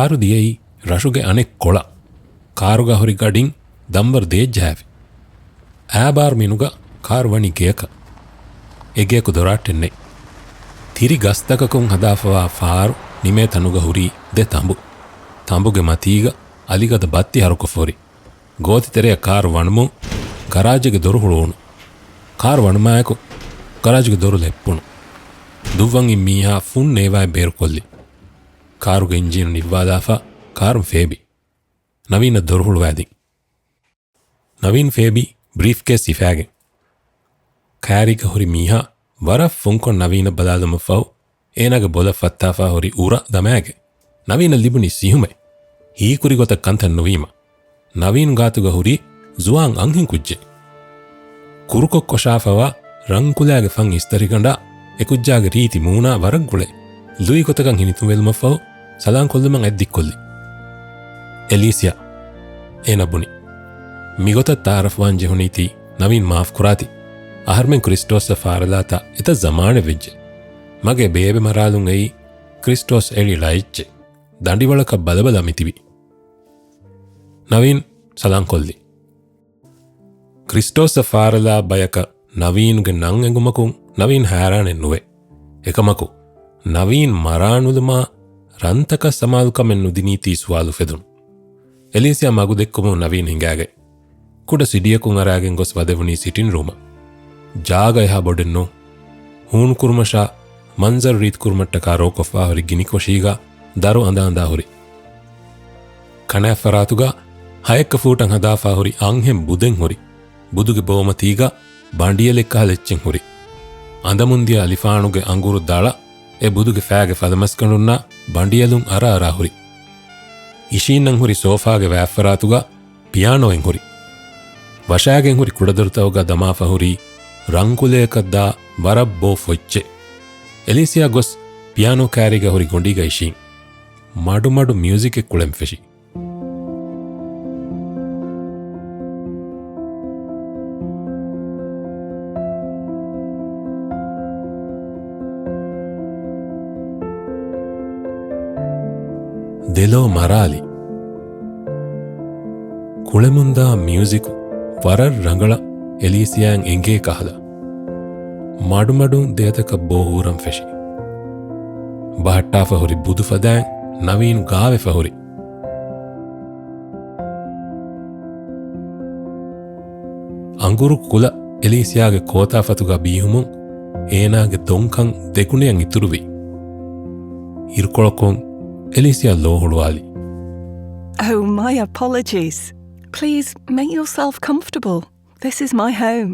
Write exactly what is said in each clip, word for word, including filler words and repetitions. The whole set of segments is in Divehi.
ކާރު ދިޔައީ ރަށުގެ އަނެއް ކޮޅަށް. ކާރުގަ ހުރި ގަޑިން ދަންވަރު ދޭއްޖަހާފި. އާބާރު މިނުގަ ކާރު ވަނީ ގެޔަކަށް. އެ ގެޔަކު ދޮރާއްޓެއް ނެތް. ތިރި ގަސްތަކަކުން ހަދާފަވާ ފާރު ނިމޭ ތަނުގަ ހުރީ ދެ ތަނބު. ތަނބުގެ މަތީގަ އަލިގަދަ ބައްތި ހަރުކޮށްފަ ހުރި. ގޯތި ތެރެއަށް ކާރު ވަނުމުން ގަރާޖެއްގެ ދޮރު ހުޅުވުނު. ކާރު ވަނުމާއެކު ގަރާޖުގެ ދޮރު ލެއްޕުނު. ދުއްވަން އިން މީހާ ފުން ނޭވާއެއް ބޭރުކޮށްލި. ކާރުގެ އިންޖީނު ނިއްވާލާފަ ކާރުން ފޭބި. ނަވީނަށް ދޮރު ހުޅުވާދިން. ނަވީން ފޭބި ބްރީފްކޭސް ހިފާގެން. ކާރީގަ ހުރި މީހާ ވަރަށް ފުންކޮށް ނަވީނަށް ބަލާލުމަށްފަހު، އޭނާގެ ބޮލަށް ފައްތާފާ ހުރި އުރަ ދަމާގެ. ނަވީނަށް ލިބުނީ ސިހުމެއް. ހީކުރި ގޮތަށް ކަންތައް ނުވީމަ. ނަވީން ގާތުގަ ހުރީ ޒުވާން އަންހެން ކުއްޖެއް. ކުރުކޮށް ކޮށާފަވާ ރަންކުލާގެ ފަން އިސްތަށިގަނޑާ އެ ކުއްޖާގެ ރީތި މޫނާ ވަރަށް ގުޅޭ. ލުއި ގޮތަކަށް ހިނިތުންވެލުމަށްފަހު ސަލާން ކޮށްލުމަށް އަތް ދިއްކޮށްލި. އެލީސިއާ، އޭނަ ބުނި. މިގޮތަށް ތައާރަފްވާން ޖެހުނީތީ ނަވީން މާފް ކުރާތި. އަހަރުމެން ކްރިސްޓޯސްއަށް ފާރަލާތާ އެތައް ޒަމާނެއް ވެއްޖެ. މަގޭ ބޭބެ މަރާލުން އެއީ ކްރިސްޓޯސް އެޅި ޅައެއްޗެއް. ދަނޑިވަޅަކަށް ބަލަބަލަ މިތިބި. ނަވީން ސަލާން ކޮށްލި. ކްރިސްޓޯސްއަށް ފާރަލާ ބަޔަކަށް ނަވީންގެ ނަން އެނގުމަކުން ނަވީން ހައިރާނެއް ނުވޭ. އެކަމަކު، ނަވީން މަރާނުލުމާ ރަންތަކަށް ސަމާލުކަމެއް ނުދިނީތީ ސުވާލު ފެދުނު. އެލީސިއާ މަގު ދެއްކުމުން ނަވީން ހިނގާގެ، ކުޑަ ސިޑިއަކުން އަރާގެން ގޮސް ވަދެވުނީ ސިޓިން ރޫމަށް. ޖާގަ އެހާ ބޮޑެއް ނޫން. ހޫނުކުރުމަށާ މަންޒަރު ރީތިކުރުމަށްޓަކާ ރޯކޮށްފާ ހުރި ގިނިކޮށީގަ ދަރު އަނދާ އަނދާ ހުރި. ކަނާތް ފަރާތުގަ ހައެއްކަ ފޫޓަށް ހަދާފާ ހުރި އަންހެން ބުދެއް ހުރި. ބުދުގެ ބޯމަތީގަ ބަނޑިޔަލެއްކަހަލަ އެއްޗެއް ހުރި. އަނދަމުންދިޔަ އަލިފާނުގެ އަނގުރު ދަޅަ އެ ބުދުގެ ފާގެ ފަލަމަސްގަނޑުންނާ ބަނޑިޔަލުން އަރާ އަރާ ހުރި. އިށީންނަން ހުރި ސޯފާގެ ވާތްފަރާތުގަ ޕިއާނޯއެއް ހުރި. ވަށާގެން ހުރި ކުޑަދޮރުތަކުގަ ދަމާފަ ހުރީ ރަންކުލަޔަކަށްދާ ވަރަށް ބޯ ފޮއްޗެއް. އެލީސިއާ ގޮސް ޕިއާނޯ ކާރީގަ ހުރި ގޮނޑީގަ އިށީން. މަޑުމަޑު މިއުޒިކެއް ކުޅެން ފެށި. ދެލޯ މަރާލި. ކުޅެމުންދާ މިއުޒިކު ވަރަށް ރަނގަޅަށް އެލީސިއާއަށް އެނގޭ ކަހަލަ. މަޑުމަޑުން ދެއަތަކަށް ބޯ ހޫރަން ފެށި. ބަހައްޓާފަ ހުރި ބުދު ފަދައިން ނަވީން ގާވެފަ ހުރި. އަނގުރު ކުލަ އެލީސިއާގެ ކޯތާފަތުގަ ބީހުމުން އޭނާގެ ދޮންކަން ދެގުނައަށް އިތުރުވި. އިރުކޮޅަކުން އެލީސިއާ ލޯ ހުޅުވާލި. Oh, my apologies. Please make yourself comfortable. This is my home.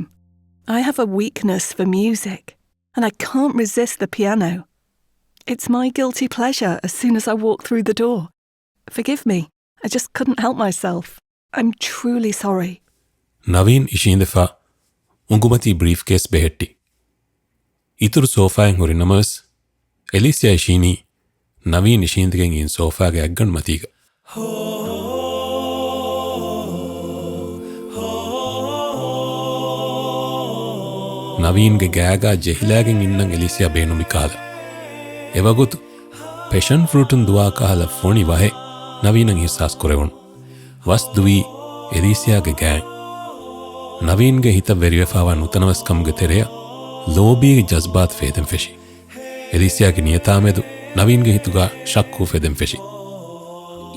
I have a weakness for music, and I can't resist the piano. It's my guilty pleasure as soon as I walk through the door. Forgive me. I just couldn't help myself. I'm truly sorry. ނަވީން އިށީނދެފަ އުނގުމަތީ ބްރީފްކޭސް ބެހެއްޓި. އިތުރު ސޯފާއެއް ހުރި ނަމަވެސް، އެލީސިއާ އިށީނީ ނަވީން އިށީނދެގެން އިން ސޯފާގެ އަތްގަނޑު މަތީގަ. ނަވީންގެ ގާގާ ޖެހިލާގެން އިންނަން އެލީސިއާ ބޭނުމި ކަހަލަ. އެވަގުތު ޕެޝަން ފްރޫޓުން ދުވާ ކަހަލަ ފޮނި ވަހެއް ނަވީނަށް އިހްސާސް ކުރެވުނު. ވަސް ދުވީ އެލީސިއާގެ ގާތް. ނަވީންގެ ހިތަށް ވެރިވެފާވާ ނުތަނަވަސްކަމުގެ ތެރެއަށް ލޯބީގެ ޖަޒްބާތު ފޭދެން ފެށި. އެލީސިއާގެ ނިޔަތާމެދު ނަވީންގެ ހިތުގަ ޝައްކު ފެދެން ފެށި.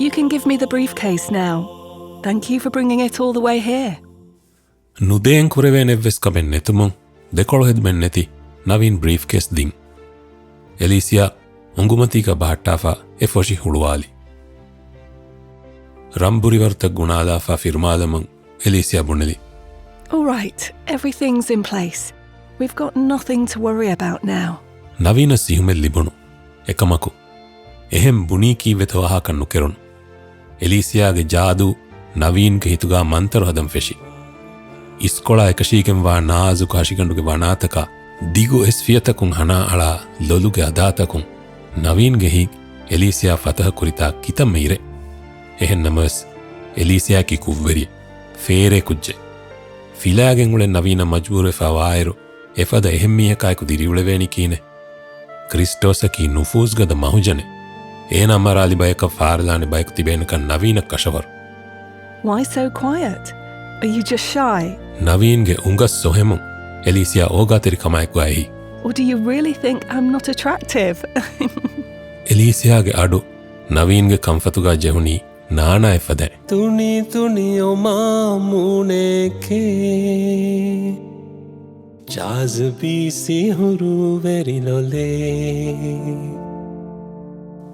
You can give me the briefcase now. Thank you for bringing it all the way here. ނުދޭން ކުރެވޭނެއްވެސް ކަމެއް ނެތުމުން ދެކޮޅު ހެދުމެއް ނެތި ނަވީން ބްރީފްކޭސް ދިން. އެލީސިއާ އުނގުމަތީގަ ބަހައްޓާފަ އެ ފޮށި ހުޅުވާލި. ރަންބުރިވަރުތައް ގުނާލާފަ ފިރުމާލަމުން އެލީސިއާ ބުނެލި. All right, everything's in place. We've got nothing to worry about now. ނަވީނަށް ސިހުމެއް ލިބުނު. އެކަމަކު، އެހެން ބުނީ ކީއްވެތަ ވާހަކަ ނުކެރުނު. އެލީސިއާގެ ޖާދޫ ނަވީންގެ ހިތުގަ މަންތަރު ހަދަން ފެށި. އިސްކޮޅާ އެކަށީގެންވާ ނާޒުކު ހަށިގަނޑުގެ ވަނާތަކާ، ދިގު އެސްފިޔަތަކު ހަނާ އަޅާ ލޮލުގެ އަދާތަކުން ނަވީންގެ ހިތް އެލީސިއާ ފަތަހަ ކުރިތާ ކިތަންމެ އިރެއް. އެހެން ނަމަވެސް، އެލީސިއާއަކީ ކުށްވެރިއެއް، ފޭރޭ ކުއްޖެއް. ފިލާގެން އުޅެން ނަވީނަށް މަޖުބޫރުވެފަ ވާއިރު، އެފަދަ އެހެން މީހަކާއެކު ދިރިއުޅެވޭނީ ކިހިނެއް؟ ކްރިސްޓޯސަކީ ނުފޫޒުގަދަ މަހުޖަނެއް. އޭނާ މަރާލި ބަޔަކަށް ފާރަލާނެ ބަޔަކު ތިބޭނެކަން ނަވީނަށް ކަށަވަރު. Why so quiet? Are you just shy? ނަވީންގެ އުނގަށް ސޮހެމުން އެލީސިއާ އޯގާތެރިކަމާއެކު އައި. Or do you really think I'm not attractive? އެލީސިއާގެ އަޑު ނަވީންގެ ކަންފަތުގާ ޖެހުނީ ނާނާއެއްފަދައިން. ތުނި ތުނި އޮމާ މޫނެކޭ، ޖާޒިބީ ސިހުރުވެރި ލޮލޭ،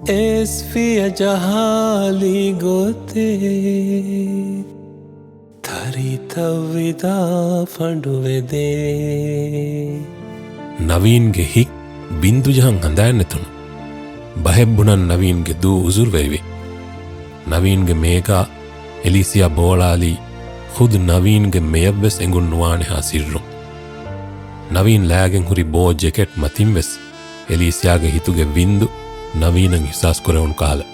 އޭސްފިޔަ ޖަހާލި ގޮތޭ، ތަރިތައް ވިދާ ފަނޑުވެދޭ. ނަވީންގެ ހިތް ބިންދުޖަހަން ހަނދާން ނެތުނު. ބަހެއް ބުނަން ނަވީންގެ ދޫ އުޒުރުވެރިވި. ނަވީންގެ މޭގާ އެލީސިއާ ބޯޅާލީ، ޚުދު ނަވީންގެ މެޔަށްވެސް އެނގުން ނުވާނެހާ ސިއްރުން. ނަވީން ލާގެން ހުރި ބޯ ޖެކެޓް މަތިންވެސް އެލީސިއާގެ ހިތުގެ ވިންދު ނަވީނަށް އިޙްސާސް ކުރެވުނު ކަހަލަ.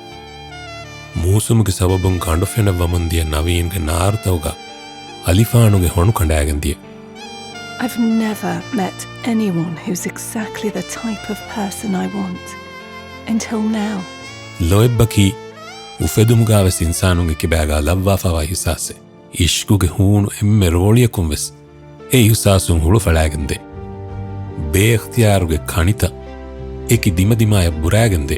މޫސުމުގެ ސަބަބުން ގަނޑު ފެނަށް ވަމުން ދިޔަ ނަވީންގެ ނާރުތަކުގަ އަލިފާނުގެ ހޮނު ކަނޑާގެން ދިޔަ. I've never met anyone who's exactly the type of person I want. Until now. ލޯތްބަކީ އުފެދުމުގާވެސް އިންސާނުންގެ ކިބާގާ ލައްވާފަވާ އިޙްސާސެއް. އިޝްގުގެ ހޫނު އެންމެ ރޯޅިއަކުން ވެސް އެ އިޙްސާސުން ހުޅުފަޅާގެން ދޭ. ބޭއިޚްތިޔާރުގެ ކަނިތައް އެކި ދިމަދިމާޔަށް ބުރާގެން ދޭ.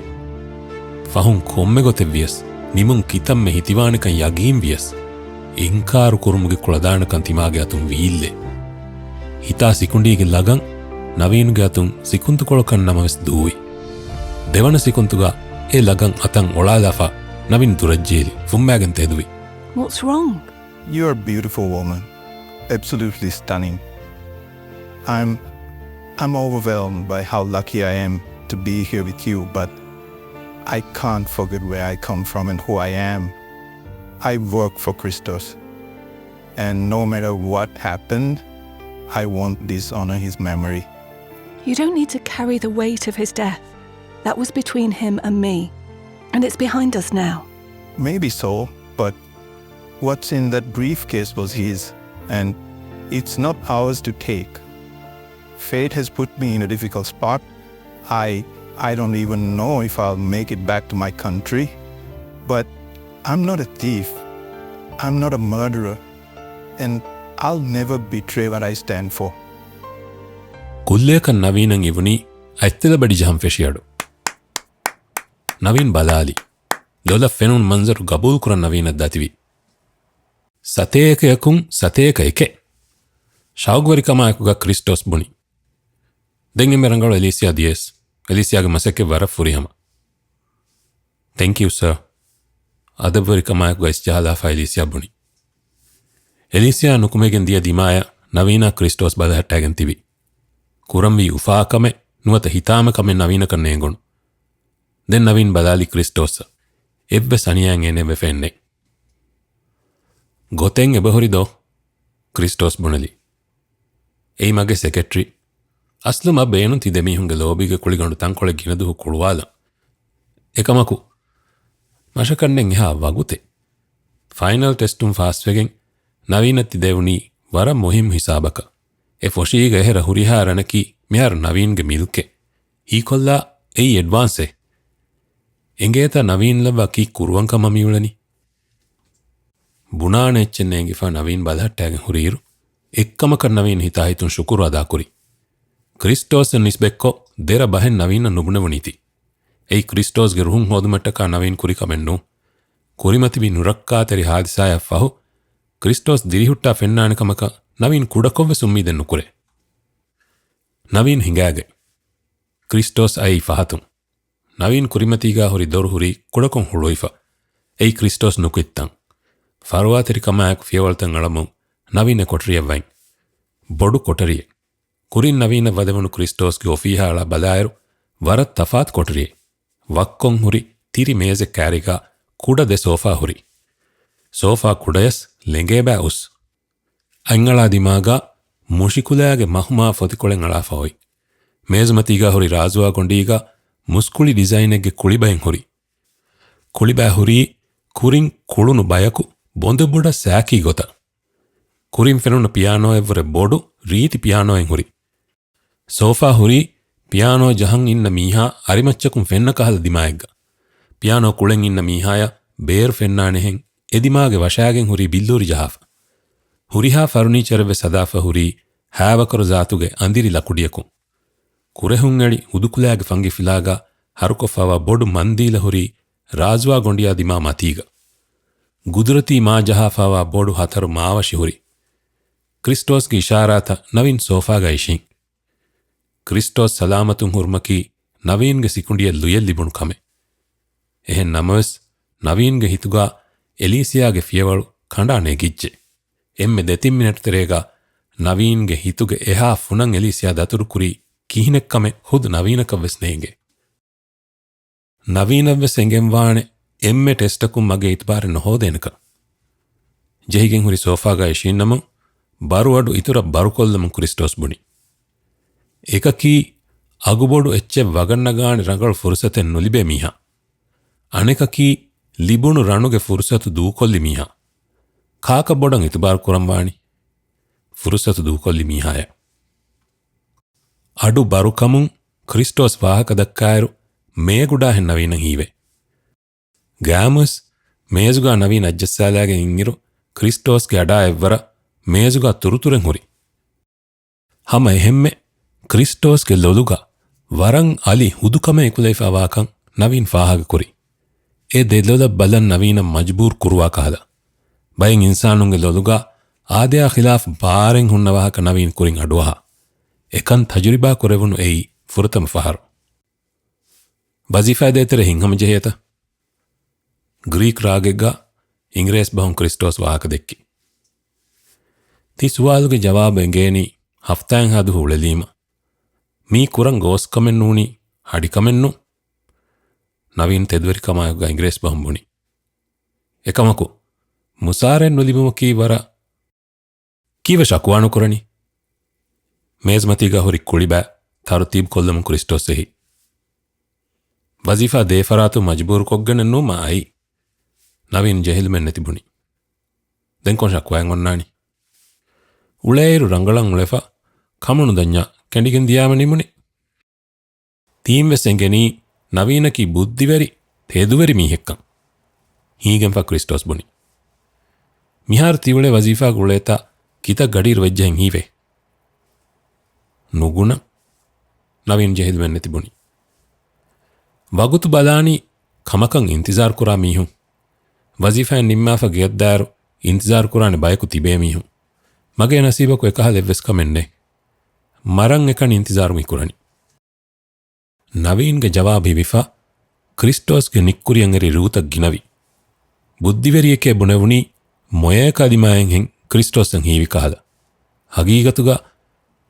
ފަހުން ކޮންމެ ގޮތެއް ވިޔަސް، ނިމުން ކިތަންމެ ހިތިވާނެކަން ޔަގީން ވިޔަސް، އިންކާރު ކުރުމުގެ ކުޅަދާނަކަން ތިމާގެ އަތުން ވީއްލޭ. ހިތާ ސިކުނޑީގެ ލަގަން ނަވީނުގެ އަތުން ސިކުންތުކޮޅަކަށް ނަމަވެސް ދޫވި. ދެވަނަ ސިކުންތުގަ އެ ލަގަން އަތަށް އޮޅާލާފަ ނަވީން ދުރަށްޖެހިލި ފުއްމާގެން ތެދުވި. What's wrong? You're a beautiful woman. Absolutely stunning. I'm I'm overwhelmed by how lucky I am to be here with you, but I can't forget where I come from and who I am. I work for Christos, and no matter what happened, I won't dishonor his memory. You don't need to carry the weight of his death. That was between him and me, and it's behind us now. Maybe so, but what's in that briefcase was his, and it's not ours to take. Fate has put me in a difficult spot. I I don't even know if I'll make it back to my country. But I'm not a thief. I'm not a murderer. And I'll never betray what I stand for. ކުއްލިއަކަށް ނަވީނަށް އިވުނީ އަތްތެލަބަޑި ޖަހަން ފެށި އަޑު. ނަވީން ބަލާލި. ލޮލަށް ފެނުނު މަންޒަރު ގަބޫލުކުރަން ނަވީނަށް ދަތިވި. ސަތޭކަޔަކުން ސަތޭކަ އެކެއް. ޝައުގުވެރިކަމާއެކުގަ ކްރިސްޓޯސް ބުނި. ދެން އެންމެ ރަނގަޅު އެލީސިއާ ދިޔަސް. އެލީސިއާގެ މަސައްކަތް ވަރަށް ފުރިހަމަ. ތެންކް ޔޫ ސާ. އަދަބުވެރިކަމާއެކުގަ އިސްޖަހާލާފަ އެލީސިއާ ބުނި. އެލީސިއާ ނުކުމެގެން ދިޔަ ދިމާޔަށް ނަވީނާ ކްރިސްޓޯސް ބަލަހައްޓާގެން ތިބި. ކުރަންވީ އުފާކަމެއް ނުވަތަ ހިތާމަކަމެއް ނަވީނަކަށް ނޭނގުނު. ދެން ނަވީން ބަލާލި ކްރިސްޓޯސްއަށް. އެއްވެސް އަނިޔާއެއް އޭނައަށް ވެފައެއްނެތް. ގޮތެއް އެބަހުރި ދޯ؟ ކްރިސްޓޯސް ބުނެލި. އެއީ މަގޭ ސެކްރެޓަރީ. އަސްލު މަ ބޭނުން ތި ދެމީހުންގެ ލޯބީގެ ކުޅިގަނޑު ތަންކޮޅެއް ގިނަ ދުވަހު ކުޅުވާލަން. އެކަމަކު، މަށަކަށްނެތް އެހާ ވަގުތެއް. ފައިނަލް ޓެސްޓުން ފާސްވެގެން ނަވީނަށް ތި ދެވުނީ ވަރަށް މުހިއްމު ހިސާބަކަށް. އެ ފޮށީގަ އެހެރަ ހުރިހާ ރަނަކީ މިހާރު ނަވީންގެ މިލްކެއް. ހީކޮށްލާ އެއީ އެޑްވާންސެއް. އެނގޭތަ ނަވީން ލައްވާ ކީއް ކުރުވަންކަމަށް މިއުޅެނީ؟ ބުނާނެ އެއްޗެއް ނޭނގިފަ ނަވީން ބަލަހައްޓާގެން ހުރިއިރު، އެއްކަމަކަށް ނަވީން ހިތާހިތުން ޝުކުރު އަދާކުރި. ކްރިސްޓޯސްއަށް ނިސްބަތްކޮށް ދެރަ ބަހެއް ނަވީނަށް ނުބުނެވުނީތީ. އެއީ ކްރިސްޓޯސްގެ ރުހުން ހޯދުމަށްޓަކާ ނަވީން ކުރި ކަމެއް ނޫން. ކުރިމަތިވި ނުރައްކާތެރި ހާދިސާއަށް ފަހު، ކްރިސްޓޯސް ދިރިހުއްޓާ ފެންނާނެ ކަމަކަށް ނަވީން ކުޑަކޮށްވެސް އުއްމީދެއް ނުކުރޭ. ނަވީން ހިނގާގަތް. ކްރިސްޓޯސް އައީ ފަހަތުން. ނަވީން ކުރިމަތީގާ ހުރި ދޮރު ހުރީ ކުޑަކޮށް ހުޅުވިފަ. އެއީ ކްރިސްޓޯސް ނުކުތްތަން. ފަރުވާތެރިކަމާއެކު ފިޔަވަޅުތައް އަޅަމުން ނަވީން އެ ކޮޓަރިއަށް ވަން. ބޮޑު ކޮޓަރިއެއް. ކުރިން ނަވީނަށް ވަދެވުނު ކްރިސްޓޯސްގެ އޮފީހާ އަޅާ ބަލާއިރު، ވަރަށް ތަފާތު ކޮޓަރިއެއް. ވައްކޮށް ހުރި ތިރި މޭޒެއް ކާރީގާ ކުޑަ ދެ ސޯފާ ހުރި. ސޯފާ ކުޑަޔަސް ލެނގޭބާ އުސް. އަތްއަޅާ ދިމާގާ މުށިކުލައިގެ މަހުމާ ފޮތިކޮޅެއް އަޅާފަ އޮތް. މޭޒުމަތީގާ ހުރި ރާޒުވާ ގޮނޑީގާ މުސްކުޅި ޑިޒައިނެއްގެ ކުޅިބައެއް ހުރި. ކުޅިބައި ހުރީ ކުރިން ކުޅުނު ބަޔަކު ބޮނދެއް ބޮޑަށް ސާކީ ގޮތަށް. ކުރިން ފެނުނު ޕިޔާނޯއެއްވުރެ ބޮޑު ރީތި ޕިޔާނޯއެއް ހުރި. ސޯފާ ހުރީ ޕިޔާނޯ ޖަހަން އިންނަ މީހާ އަރިމައްޗަކުން ފެންނަ ކަހަލަ ދިމާއެއްގަ. ޕިއާނޯ ކުޅެން އިންނަ މީހާޔަށް ބޭރު ފެންނާނެހެން އެދިމާގެ ވަށާގެން ހުރީ ބިއްލޫރި ޖަހާފަ. ހުރިހާ ފަރުނީޗަރެއްވެސް ހަދާފަ ހުރީ ހާވަކަރު ޒާތުގެ އަނދިރި ލަކުޑިއަކުން. ކުރެހުން އެޅި ހުދުކުލައިގެ ފަންގިފިލާގަ ހަރުކޮށްފައިވާ ބޮޑު މަންދީލަ ހުރީ ރާޒުވާ ގޮނޑިއާ ދިމާ މަތީގަ. ގުދުރަތީ މާ ޖަހާފައިވާ ބޮޑު ހަތަރު މާވަށި ހުރި. ކްރިސްޓޯސްގެ އިޝާރާތަށް ނަވީން ސޯފާގަ އިށީން. ކްރިސްޓޯސް ސަލާމަތުން ހުރުމަކީ ނަވީންގެ ސިކުނޑިއަށް ލުޔެއް ލިބުނު ކަމެއް. އެހެން ނަމަވެސް، ނަވީންގެ ހިތުގަ އެލީސިޔާގެ ފިޔަވަޅު ކަނޑާ ނެގިއްޖެ. އެންމެ ދެތިން މިނެޓް ތެރޭގަ ނަވީންގެ ހިތުގެ އެހާ ފުނަން އެލީސިޔާ ދަތުރުކުރީ ކިހިނެއްކަމެއް ޚުދު ނަވީނަކަށްވެސް ނޭނގޭ. ނަވީނަށްވެސް އެނގެންވާނެ އެންމެ ޓެސްޓަކުން މަގޭ އިތުބާރެއް ނުހޯދޭނެކަން. ޖެހިގެން ހުރި ސޯފާގަ އިށީންނަމުން، ބަރުއަޑު އިތުރަށް ބަރުކޮށްލަމުން ކްރިސްޓޯސް ބުނި. އެކަކީ، އަގުބޮޑު އެއްޗެއް ވަގަށް ނަގާނެ ރަނގަޅު ފުރުސަތެއް ނުލިބޭ މީހާ. އަނެކަކީ، ލިބުނު ރަނުގެ ފުރުސަތު ދޫކޮށްލި މީހާ. ކާކަށް ބޮޑަށް އިތުބާރު ކުރަންވާނީ؟ ފުރުސަތު ދޫކޮށްލި މީހާޔަށް. އަޑު ބަރުކަމުން ކްރިސްޓޯސް ވާހަކަ ދައްކާއިރު، މޭގުޑާހެން ނަވީނަށް ހީވޭ. ގާމުސް މޭޒުގާ ނަވީން އަތްޖައްސާލާގެން އިންއިރު، ކްރިސްޓޯސްގެ އަޑާ އެއްވަރަށް މޭޒުގާ ތުރުތުރެއް ހުރި. ހަމަ އެހެންމެ، ކްރިސްޓޯސްގެ ލޮލުގަ ވަރަށް އަލި ހުދުކަމެއް އެކުލެވިފައިވާކަން ނަވީން ފާހަގަކުރި. އެ ދެލޮލަށް ބަލަން ނަވީނަށް މަޖުބޫރު ކުރުވާ ކަހަލަ. ބައެއް އިންސާނުންގެ ލޮލުގަ އާދަޔާ ޚިލާފް ބާރެއް ހުންނަ ވާހަކަ ނަވީން ކުރިން އަޑުއަހާ. އެކަން ތަޖުރިބާ ކުރެވުނު އެއީ ފުރަތަމަ ފަހަރު. ވަޒީފާ ދޭތެރޭ ހިތްހަމަޖެހޭތަ؟ ގްރީކް ރާގެއްގަ އިނގިރޭސި ބަހުން ކްރިސްޓޯސް ވާހަކަ ދެއްކި. ތި ސުވާލުގެ ޖަވާބު އެނގޭނީ ހަފްތާއެއްހާ ދުވަހު އުޅެލީމަ. މީ ކުރަން ގޯސްކަމެއް ނޫނީ، ހަޑިކަމެއް ނޫން. ނަވީން ތެދުވެރިކަމާއެކުގަ އިނގިރޭސި ބަހުން ބުނި. އެކަމަކު، މުސާރައެއް ނުލިބުމަކީ ވަރަށް ކީއްވެ ޝަކުވާ ނުކުރަނީ؟ މޭޒުމަތީގަ ހުރި ކުޅިބާ ތަރުތީބު ކޮށްލަމުން ކްރިސްޓޯސް އެހި. ވަޒީފާ ދޭ ފަރާތުން މަޖުބޫރު ކޮށްގެނެއް ނޫން މާ އައީ. ނަވީން ޖެހިލުމެއް ނެތި ބުނި. ދެން ކޮން ޝަކުވާއެއް އޮންނާނީ؟ އުޅޭއިރު ރަނގަޅަށް އުޅެފަ، ކަމުނުދަންޏާ ކެނޑިގެން ދިޔާމަ ނިމުނީ. ތީން ވެސް އެނގެނީ ނަވީނަކީ ބުއްދިވެރި، ތެދުވެރި މީހެއްކަން. ހީގެންފަ ކްރިސްޓޯސް ބުނި. މިހާރު ތިއުޅޭ ވަޒީފާގަ އުޅޭތާ ކިތައް ގަޑިއިރު ވެއްޖެހެން ހީވޭ؟ ނުގުނަ. ނަވީން ޖެހިލުމެއް ނެތި ބުނި. ވަގުތު ބަލާނީ ކަމަކަށް އިންތިޒާރު ކުރާ މީހުން. ވަޒީފާއިން ނިންމާފަ ގެޔަށްދާއިރު އިންތިޒާރު ކުރާނެ ބަޔަކު ތިބޭ މީހުން. މަގޭ ނަސީބަކު އެކަހަލަ އެއްވެސް ކަމެއް ނެތް. މަރަން އެކަނި އިންތިޒާރު މި ކުރަނީ. ނަވީންގެ ޖަވާބު ހިވިފަ، ކްރިސްޓޯސްގެ ނިއްކުރިއަށް އެރި ރޫތައް ގިނަވި. ބުއްދިވެރިއެކޭ ބުނެވުނީ މޮޔަޔަކާ ދިމާއިންހެން ކްރިސްޓޯސްއަށް ހީވި ކަހަލަ. ހަގީގަތުގަ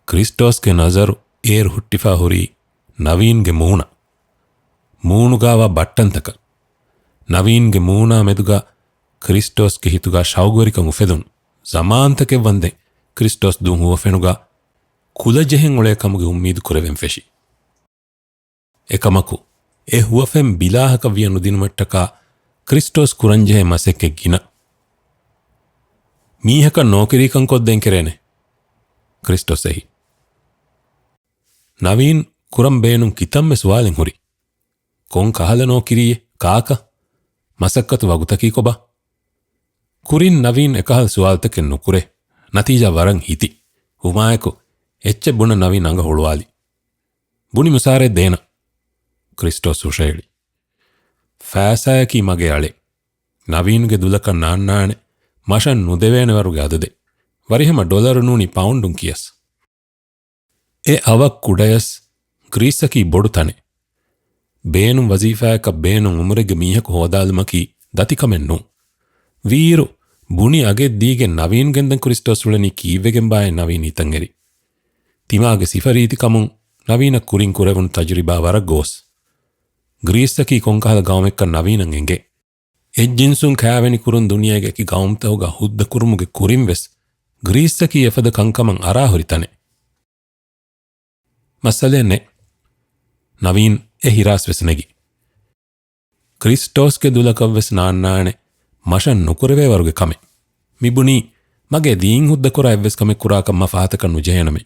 ކްރިސްޓޯސްގެ ނަޒަރު އޭރު ހުއްޓިފަ ހުރީ ނަވީންގެ މޫނަށް. މޫނުގާވާ ބައްޓަންތަކަށް. ނަވީންގެ މޫނާ މެދުގަ ކްރިސްޓޯސްގެ ހިތުގަ ޝައުގުވެރިކަން އުފެދުނު. ޒަމާންތަކެއް ވަންދެން ކްރިސްޓޯސް ދުން ހުވަފެނުގަ ކުލަޖެހެން އުޅޭ ކަމުގެ އުއްމީދު ކުރެވެން ފެށި. އެކަމަކު، އެ ހުވަފެން ބިލާހަކަށް ވިޔަ ނުދިނުމަށްޓަކާ ކްރިސްޓޯސް ކުރަންޖެހޭ މަސައްކަތް ގިނަ. މީހަކަށް ނޯކިރީކަން ކޮށްދޭން ކެރޭނެ. ކްރިސްޓޯސް އެހި. ނަވީން ކުރަން ބޭނުން ކިތަންމެ ސުވާލެއް ހުރި. ކޮން ކަހަލަ ނޯކިރީއެއް؟ ކާކަށް؟ މަސައްކަތު ވަގުތަކީ ކޮބާ؟ ކުރިން ނަވީން އެކަހަލަ ސުވާލުތަކެއް ނުކުރޭ. ނަތީޖާ ވަރަށް ހިތި. ހުމާޔަކު އެއްޗެއް ބުނަ ނަވީން އަނގަ ހުޅުވާލި. ބުނި މުސާރައެއް ދޭނަ. ކްރިސްޓޯސް ހުށައެޅި. ފައިސާޔަކީ މަގޭ އަޅެއް. ނަވީންގެ ދުލަކަށް ނާންނާނެ މަށަށް ނުދެވޭނެ ވަރުގެ އަދަދެއް. ވަރިހަމަ ޑޮލަރު ނޫނީ ޕައުންޑުން ކިޔަސް. އެ އަވަށް ކުޑަޔަސް ގްރީސްއަކީ ބޮޑު ތަނެއް. ބޭނުން ވަޒީފާއަކަށް ބޭނުން އުމުރެއްގެ މީހަކު ހޯދާލުމަކީ ދަތިކަމެއް ނޫން. ވީއިރު، ބުނި އަގެއް ދީގެން ނަވީން ގެންދަން ކްރިސްޓޯސް އުޅެނީ ކީއްވެގެންބާއޭ ނަވީން ހިތަށް އެރި. ތިމާގެ ސިފަ ރީތިކަމުން ނަވީނަށް ކުރިން ކުރެވުނު ތަޖުރިބާ ވަރަށް ގޯސް. ގްރީސްއަކީ ކޮންކަހަލަ ގައުމެއްކަން ނަވީނަށް އެނގޭ. އެއްޖިންސުން ކާވެނި ކުރުން ދުނިޔޭގެ އެކި ގައުމުތަކުގަ ހުއްދަ ކުރުމުގެ ކުރިން ވެސް ގްރީސްއަކީ އެފަދަ ކަންކަމަށް އަރާ ހުރި ތަނެއް. މައްސަލައެއް ނެތް. ނަވީން އެ ހިރާސް ވެސް ނެގި. ކްރިސްޓޯސްގެ ދުލަކަށް ވެސް ނާންނާނެ މަށަށް ނުކުރެވޭ ވަރުގެ ކަމެއް. މި ބުނީ މަގޭ ދީން ހުއްދަ ކުރާ އެއްވެސް ކަމެއް ކުރާކަށް މަ ފަހަތަކަށް ނުޖެހޭނަމޭ.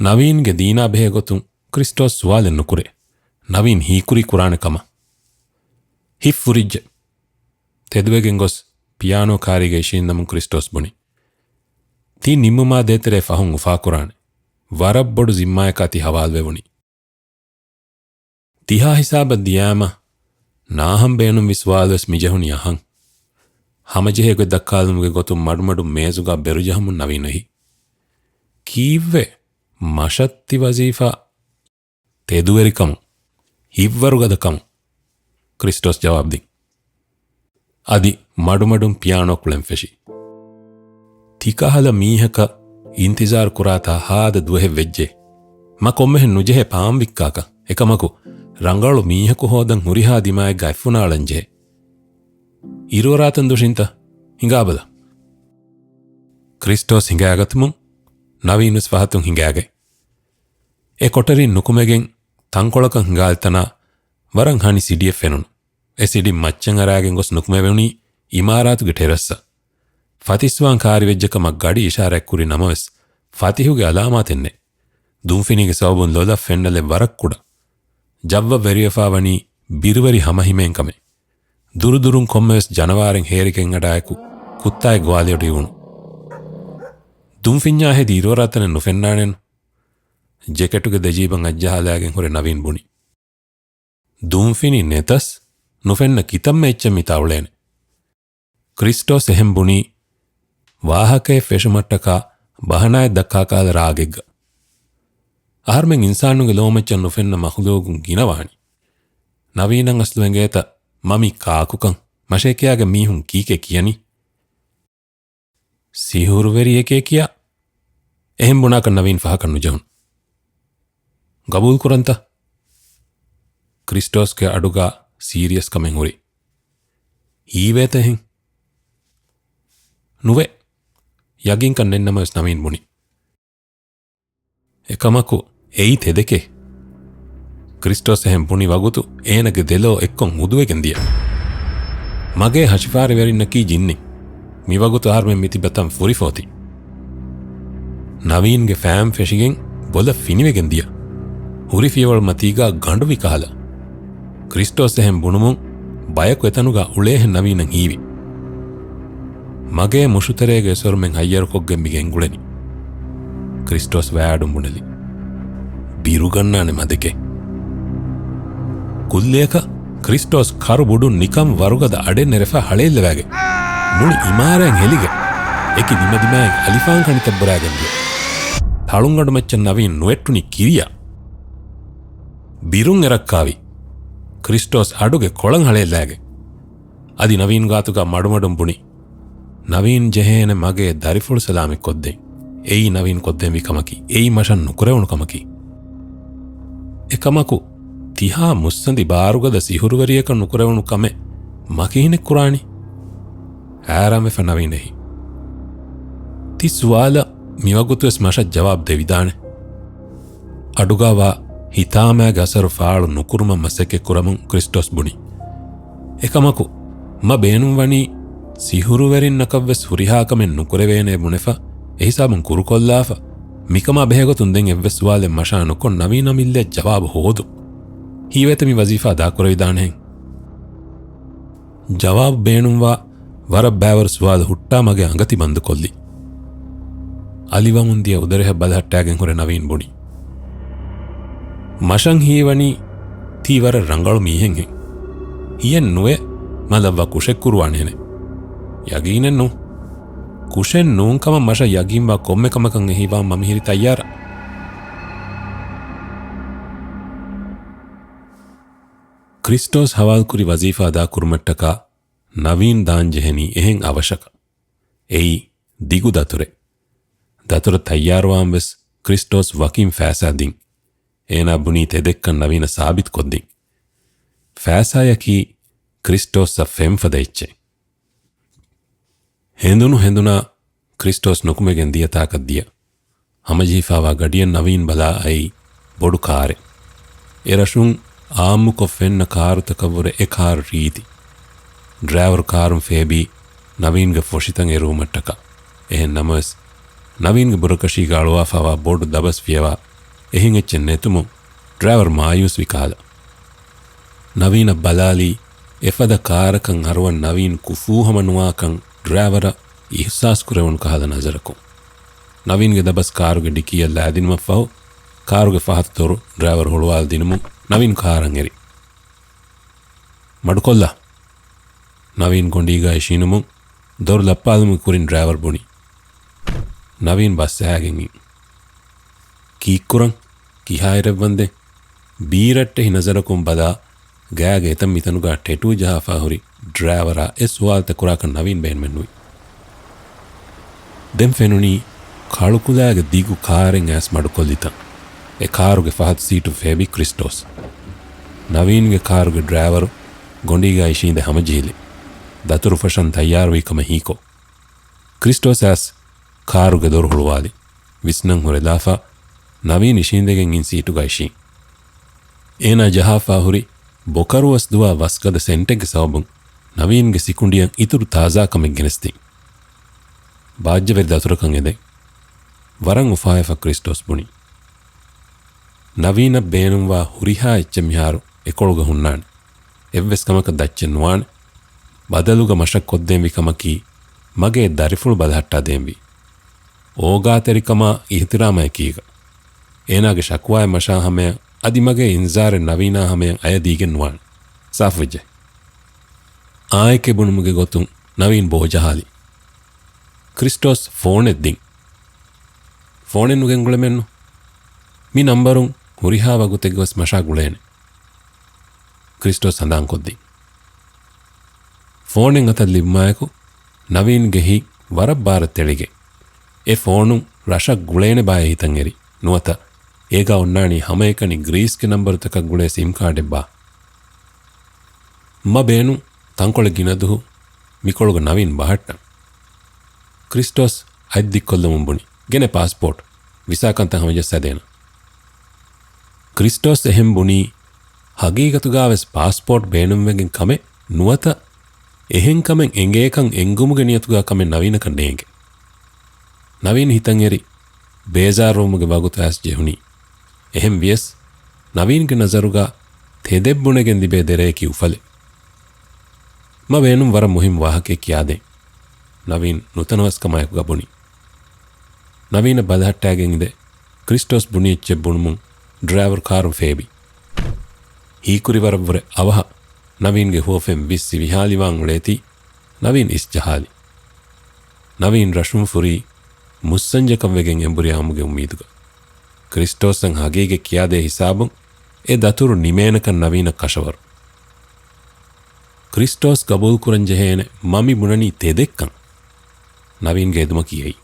ނަވީންގެ ދީނާ ބެހޭ ގޮތުން ކްރިސްޓޯސް ސުވާލެއް ނުކުރޭ. ނަވީން ހީކުރީ ކުރާނެ ކަމަށް. ހިތް ފުރިއްޖެ. ތެދުވެގެން ގޮސް ޕިއާނޯ ކާރީގަ އިށީންދަމުން ކްރިސްޓޯސް ބުނި. ތީ ނިންމުމާ ދޭތެރޭ ފަހުން އުފާކުރާނެ. ވަރަށް ބޮޑު ޒިންމާއަކާ ތި ހަވާލުވެވުނީ. ތިހާ ހިސާބަށް ދިޔާމަ، ނާހަން ބޭނުންވި ސުވާލުވެސް މިޖެހުނީ އަހަން. ހަމަޖެހޭ ގޮތް ދައްކާލުމުގެ ގޮތުން މަޑުމަޑުން މޭޒުގަ ބެރުޖަހަމުން ނަވީން އެހި. ކީއްވެ؟ މަށަށް ތި ވަޒީފާ؟ ތެދުވެރިކަމުން، ހިތްވަރުގަދަކަމުން، ކްރިސްޓޯސް ޖަވާބު ދިން. އަދި މަޑުމަޑުން ޕިއާނޯ ކުޅެން ފެށި. ތިކަހަލަ މީހަކަށް އިންތިޒާރު ކުރާތާ ހާދަ ދުވަހެއް ވެއްޖެ. މަ ކޮންމެހެން ނުޖެހޭ ޕާން ވިއްކާކަށް. އެކަމަކު، ރަނގަޅު މީހަކު ހޯދަން ހުރިހާ ދިމާއެއްގަ އަތްފުނާޅަން ޖެހޭ. އިރުއަރާތަން ދުށިންތަ؟ ހިނގާބަލަ. ކްރިސްޓޯސް ހިނގާގަތުމުން ނަވީން ވެސް ފަހަތުން ހިނގާގަތް. އެ ކޮޓަރިން ނުކުމެގެން ތަންކޮޅަކަށް ހިނގާލި ތަނާ ވަރަށް ހަނި ސިޑިއެއް ފެނުނު. އެ ސިޑިން މައްޗަށް އަރާގެން ގޮސް ނުކުމެވެނީ އިމާރާތުގެ ޓެރަސްއަށް. ފަތިސްވާން ކާރިވެއްޖެ ކަމަށް ގަޑި އިޝާރާތް ކުރި ނަމަވެސް، ފަތިހުގެ އަލާމާތެއް ނެތް. ދުންފިނީގެ ސަބަބުން ލޮލަށް ފެންނަލެއް ވަރަށް ކުޑަ. ޖައްވަށް ވެރިވެފާ ވަނީ ބިރުވެރި ހަމަހިމޭން ކަމެއް. ދުރުދުރުން ކޮންމެވެސް ޖަނަވާރެއް ހޭރިގެން އަޑާއެކު ކުއްތާއެއް ގޮވާލި އަޑުއިވުނު. ދުންފިންޏާ ހެދި އިރުއަރާ ތަނެއް ނުފެންނާނެނު. ޖެކެޓުގެ ދެޖީބަށް އަތްޖަހާލާގެން ހުރެ ނަވީން ބުނި. ދުންފިނި ނެތަސް ނުފެންނަ ކިތަންމެ އެއްޗެއް މިތާ އުޅޭނެ. ކްރިސްޓޯސް އެހެން ބުނީ، ވާހަކައެއް ފެށުމަށްޓަކާ ބަހަނާއެއް ދައްކާ ކަހަލަ ރާގެއްގަ. އަހަރުމެން އިންސާނުންގެ ލޯމައްޗަށް ނުފެންނަ މަޚުލޫގުން ގިނަވާނީ. ނަވީނަށް އަސްލު އެނގޭތަ މަ މި ކާކުކަން؟ މަށޭ ކިޔާގެން މީހުން ކީކޭ ކިޔަނީ؟ ސިހުރުވެރިއެކޭ ކިޔާ. އެހެން ބުނާކަށް ނަވީން ފަހަކަށް ނުޖެހުނު. ގަބޫލު ކުރަންތަ؟ ކްރިސްޓޯސްގެ އަޑުގަ ސީރިއަސް ކަމެއް ހުރި. ހީވޭތަ އެހެން؟ ނުވޭ. ޔަގީންކަން ނެތް ނަމަވެސް ނަވީން ބުނި. އެކަމަކު، އެއީ ތެދެކޭ. ކްރިސްޓޯސް އެހެން ބުނި ވަގުތު އޭނަގެ ދެލޯ އެއްކޮށް ހުދުވެގެން ދިޔަ. މަގޭ ހަށިފާރިވެރިންނަކީ ޖިންނިން. މިވަގުތު އަހަރުމެން މިތިބަތަން ފުރިފޯތި. ނަވީންގެ ފައިން ފެށިގެން ބޮލަށް ފިނިވެގެން ދިޔަ. ހުރި ފިޔަވަޅު މަތީގާ ގަނޑުވި ކަހަލަ. ކްރިސްޓޯސް އެހެން ބުނުމުން ބަޔަކު އެތަނުގާ އުޅޭހެން ނަވީނަށް ހީވި. މަގޭ މުށުތެރޭގެ އެސޮރުމެން ހައްޔަރުކޮށްގެން މި ގެންގުޅެނީ. ކްރިސްޓޯސް ވައިއަޑުން ބުނެލި. ބިރުގަންނާނެ މަދެކޭ. ކުއްލިއަކަށް ކްރިސްޓޯސް ކަރު ބުޑުން ނިކަން ވަރުގަދަ އަޑެއް ނެރެފަ ހަޅޭއްލަވާގެ. މުޅި އިމާރާތް ހެލިގެ. އެކި ދިމަދިމާއިން އަލިފާން ކަނިތައް ބުރާގެން ދިޔަ. ތަޅުންގަނޑު މައްޗަށް ނަވީން ނުވެއްޓުނީ ކިރިޔާ. ބިރުން އެރައްކާވި. ކްރިސްޓޯސް އަޑުގެ ކޮޅަށް ހަޅޭއްލާގެ. އަދި ނަވީން ގާތުގަ މަޑުމަޑުން ބުނި. ނަވީން ޖެހޭނެ މަގޭ ދަރިފުޅު ސަލާމަތްކޮށްދޭން. އެއީ ނަވީން ކޮށްދޭންވި ކަމަކީ. އެއީ މަށަށް ނުކުރެވުނު ކަމަކީ. އެކަމަކު، ތިހާ މުއްސަނދި ބާރުގަދަ ސިހުރުވެރިޔަކަށް ނުކުރެވުނު ކަމެއް މަ ކިހިނެއް ކުރާނީ؟ ހައިރާންވެފަ ނަވީން އެހި. ތި ސުވާލަށް މިވަގުތުވެސް މަށަށް ޖަވާބު ދެވިދާނެ. އަޑުގަވާ ހިތާމައިގެ އަސަރު ފާޅު ނުކުރުމަށް މަސައްކަތް ކުރަމުން ކްރިސްޓޯސް ބުނި. އެކަމަކު، މަ ބޭނުންވަނީ ސިހުރުވެރިންނަކަށްވެސް ހުރިހާ ކަމެއް ނުކުރެވޭނޭ ބުނެފަ، އެހިސާބުން ކުރުކޮށްލާފަ، މިކަމާ ބެހޭގޮތުން ދެން އެއްވެސް ސުވާލެއް މަށާ ނުކޮށް ނަވީނަށް މިއްލޭ ޖަވާބު ހޯދުން. ހީވޭތަ މި ވަޒީފާ އަދާކުރެވިދާނެހެން؟ ޖަވާބު ބޭނުންވާ ވަރަށް ބައިވަރު ސުވާލު ހުއްޓާ މަގޭ އަނގަ ތި ބަންދުކޮށްލި. އަލިވަމުން ދިޔަ އުދަރެހަށް ބަލަހައްޓާގެން ހުރެ ނަވީން ބުނި. މަށަށް ހީވަނީ ތީ ވަރަށް ރަނގަޅު މީހެއްހެން. ހިޔެއް ނުވޭ މަ ލައްވާ ކުށެއް ކުރުވާނެހެނެއް. ޔަގީނެއް ނޫން. ކުށެއް ނޫން ކަމަށް މަށަށް ޔަގީންވާ ކޮންމެ ކަމަކަށް އެހީވާން މަ މިހިރީ ތައްޔާރަށް. ކްރިސްޓޯސް ހަވާލުކުރި ވަޒީފާ އަދާކުރުމަށްޓަކާ ނަވީން ދާންޖެހެނީ އެހެން އަވަށަކަށް. އެއީ ދިގު ދަތުރެއް. ދަތުރަށް ތައްޔާރުވާން ވެސް ކްރިސްޓޯސް ވަކިން ފައިސާ ދިން. އޭނާ ބުނީ ތެދެއްކަން ނަވީނަށް ސާބިތުކޮށްދިން. ފައިސާޔަކީ ކްރިސްޓޯސްއަށް ފެންފަދަ އެއްޗެއް. ހެނދުނު ހެނދުނާ ކްރިސްޓޯސް ނުކުމެގެން ދިޔަ ތާކަށް ދިޔަ. ހަމަޖެހިފާވާ ގަޑިއަށް ނަވީން ބަލާ އައީ ބޮޑު ކާރެއް. އެ ރަށުން އާއްމުކޮށް ފެންނަ ކާރުތަކަށްވުރެ އެ ކާރު ރީތި. ޑްރައިވަރު ކާރުން ފޭބީ ނަވީންގެ ފޮށިތައް އެރުވުމަށްޓަކާ. އެހެން ނަމަވެސް، ނަވީންގެ ބުރަކަށީގަ އަޅުވާފާވާ ބޮޑު ދަބަސް ފިޔަވާ އެހެން އެއްޗެއް ނެތުމުން ޑްރައިވަރު މާޔޫސްވި ކަހަލަ. ނަވީނަށް ބަލާލީ އެފަދަ ކާރަކަށް އަރުވަން ނަވީން ކުފޫހަމަ ނުވާކަން ޑްރައިވަރަށް އިހްސާސް ކުރެވުނު ކަހަލަ ނަޒަރަކުން. ނަވީންގެ ދަބަސް ކާރުގެ ޑިކީއަށް ލާދިނުމަށްފަހު، ކާރުގެ ފަހަތު ދޮރު ޑްރައިވަރު ހުޅުވާލަދިނުމުން ނަވީން ކާރަށް އެރި. މަޑުކޮށްލާ. ނަވީން ގޮނޑީގަ އިށީނުމުން ދޮރު ލައްޕާލުމުގެ ކުރިން ޑްރައިވަރު ބުނި. ނަވީން ބަސްއަހާގެން އިން. ކީއްކުރަން؟ ކިހާއިރެއްވަންދެން؟ ބީރައްޓެހި ނަޒަރަކުން ބަލާ، ގާގެ އެތަން މިތަނުގަ ޓެޓޫ ޖަހާފާ ހުރި ޑްރައިވަރާ އެ ސުވާލުތައް ކުރާކަށް ނަވީން ބޭނުމެއްނުވި. ދެން ފެނުނީ ކަޅުކުލައިގެ ދިގު ކާރެއް އައިސް މަޑުކޮށްލިތަން. އެ ކާރުގެ ފަހަތު ސީޓުން ފޭބި ކްރިސްޓޯސް. ނަވީންގެ ކާރުގެ ޑްރައިވަރު ގޮނޑީގަ އިށީނދެ ހަމަޖެހިލި. ދަތުރުފަށަން ތައްޔާރުވީ ކަމަށް ހީކޮށް، ކްރިސްޓޯސް އައިސް ކާރުގެ ދޮރު ހުޅުވާލި. ވިސްނަން ހުރެލާފަ، ނަވީން އިށީނދެގެން އިން ސީޓުގަ އިށީން. އޭނާ ޖަހާފާ ހުރި ބޮކަރުވަސް ދުވާ ވަސްގަދަ ސެންޓެއްގެ ސަބަބުން ނަވީންގެ ސިކުނޑިއަށް އިތުރު ތާޒާކަމެއް ގެނެސްދިން. ބާއްޖަވެރި ދަތުރަކަށް އެދެން. ވަރަށް އުފާވެފަ ކްރިސްޓޯސް ބުނި. ނަވީނަށް ބޭނުންވާ ހުރިހާ އެއްޗެއް މިހާރު އެކޮޅުގަ ހުންނާނެ. އެއްވެސް ކަމަކަށް ދައްޗެއް ނުވާނެ. ބަދަލުގަ މަށަށް ކޮށްދޭންވި ކަމަކީ، މަގޭ ދަރިފުޅު ބަލަހައްޓާ ދޭންވީ. އޯގާތެރިކަމާ އިހްތިރާމައަކީގަ. އޭނާގެ ޝަކުވާއެއް މަށާ ހަމަޔަށް، އަދި މަގޭ އިންޒާރެއް ނަވީނާ ހަމަޔަށް އަޔަދީގެން ނުވާނެ. ސާފުވެއްޖެ. އާނއެކޭ ބުނުމުގެ ގޮތުން ނަވީން ބޯޖަހާލި. ކްރިސްޓޯސް ފޯނެއް ދިން. ފޯނެއް ނުގެންގުޅެމެއްނު. މި ނަންބަރުން ހުރިހާ ވަގުތެއްގަވެސް މަށާ ގުޅޭނެ. ކްރިސްޓޯސް ހަނދާންކޮށްދިން. ފޯނެއް އަތަށް ލިބުމާއެކު، ނަވީންގެ ހިތް ވަރަށް ބާރަށް ތެޅިގެން، އެ ފޯނުން ރަށަށް ގުޅޭނެ ބާއޭ ހިތަށް އެރި. ނުވަތަ، އޭގަ އޮންނާނީ ހަމައެކަނި ގްރީސްގެ ނަންބަރުތަކަށް ގުޅޭ ސިމް ކާޑެއްބާ. މަ ބޭނުން ތަންކޮޅެއް ގިނަދުހު މިކޮޅުގަ ނަވީން ބަހައްޓަން. ކްރިސްޓޯސް އަތް ދިއްކޮށްލަމުން ބުނި، ގެނޭ ޕާސްޕޯޓް، ވިސާ ކަންތައް ހަމަޖައްސާދޭނަން. ކްރިސްޓޯސް އެހެން ބުނީ، ހަގީގަތުގަވެސް ޕާސްޕޯޓް ބޭނުންވެގެން ކަމެއް ނުވަތަ، އެހެން ކަމެއް އެނގޭކަން އެނގުމުގެ ނިޔަތުގަ ކަމެއް ނަވީނަކަށް ނޭނގެ. ނަވީން ހިތަށް އެރި، ބޭޒާރުވުމުގެ ވަގުތު އައިސް ޖެހުނީ. އެހެން ވިޔަސް، ނަވީންގެ ނަޒަރުގަ ތެދެއް ބުނެގެން ލިބޭ ދެރަޔަކީ އުފަލެއް. މަ ބޭނުން ވަރަށް މުހިންމު ވާހަކައެއް ކިޔާދޭން. ނަވީން ނުތަނަވަސްކަމާއެކުގަ ބުނި. ނަވީނަށް ބަލަހައްޓާގެން އިނދެ، ކްރިސްޓޯސް ބުނި އެއްޗެއް ބުނުމުން ޑްރައިވަރު ކާރުން ފޭބި. ހީކުރި ވަރަށްވުރެ އަވަހަށް ނަވީންގެ ހުވަފެން ވިސް ސިވިހާލިވާން އުޅޭތީ، ނަވީން އިސްޖަހާލި. ނަވީން ރަށުން ފުރީ މުއްސަންޖަކަށް ވެގެން އެނބުރި އައުމުގެ އުއްމީދުގަ. ކްރިސްޓޯސްއަށް ހަގީގަތް ކިޔާދޭ ހިސާބުން އެ ދަތުރު ނިމޭނެކަން ނަވީނަށް ކަށަވަރު. ކްރިސްޓޯސް ގަބޫލުކުރަން ޖެހޭނެ މަ މި ބުނަނީ ތެދެއްކަން. ނަވީންގެ އެދުމަކީ އެއީ.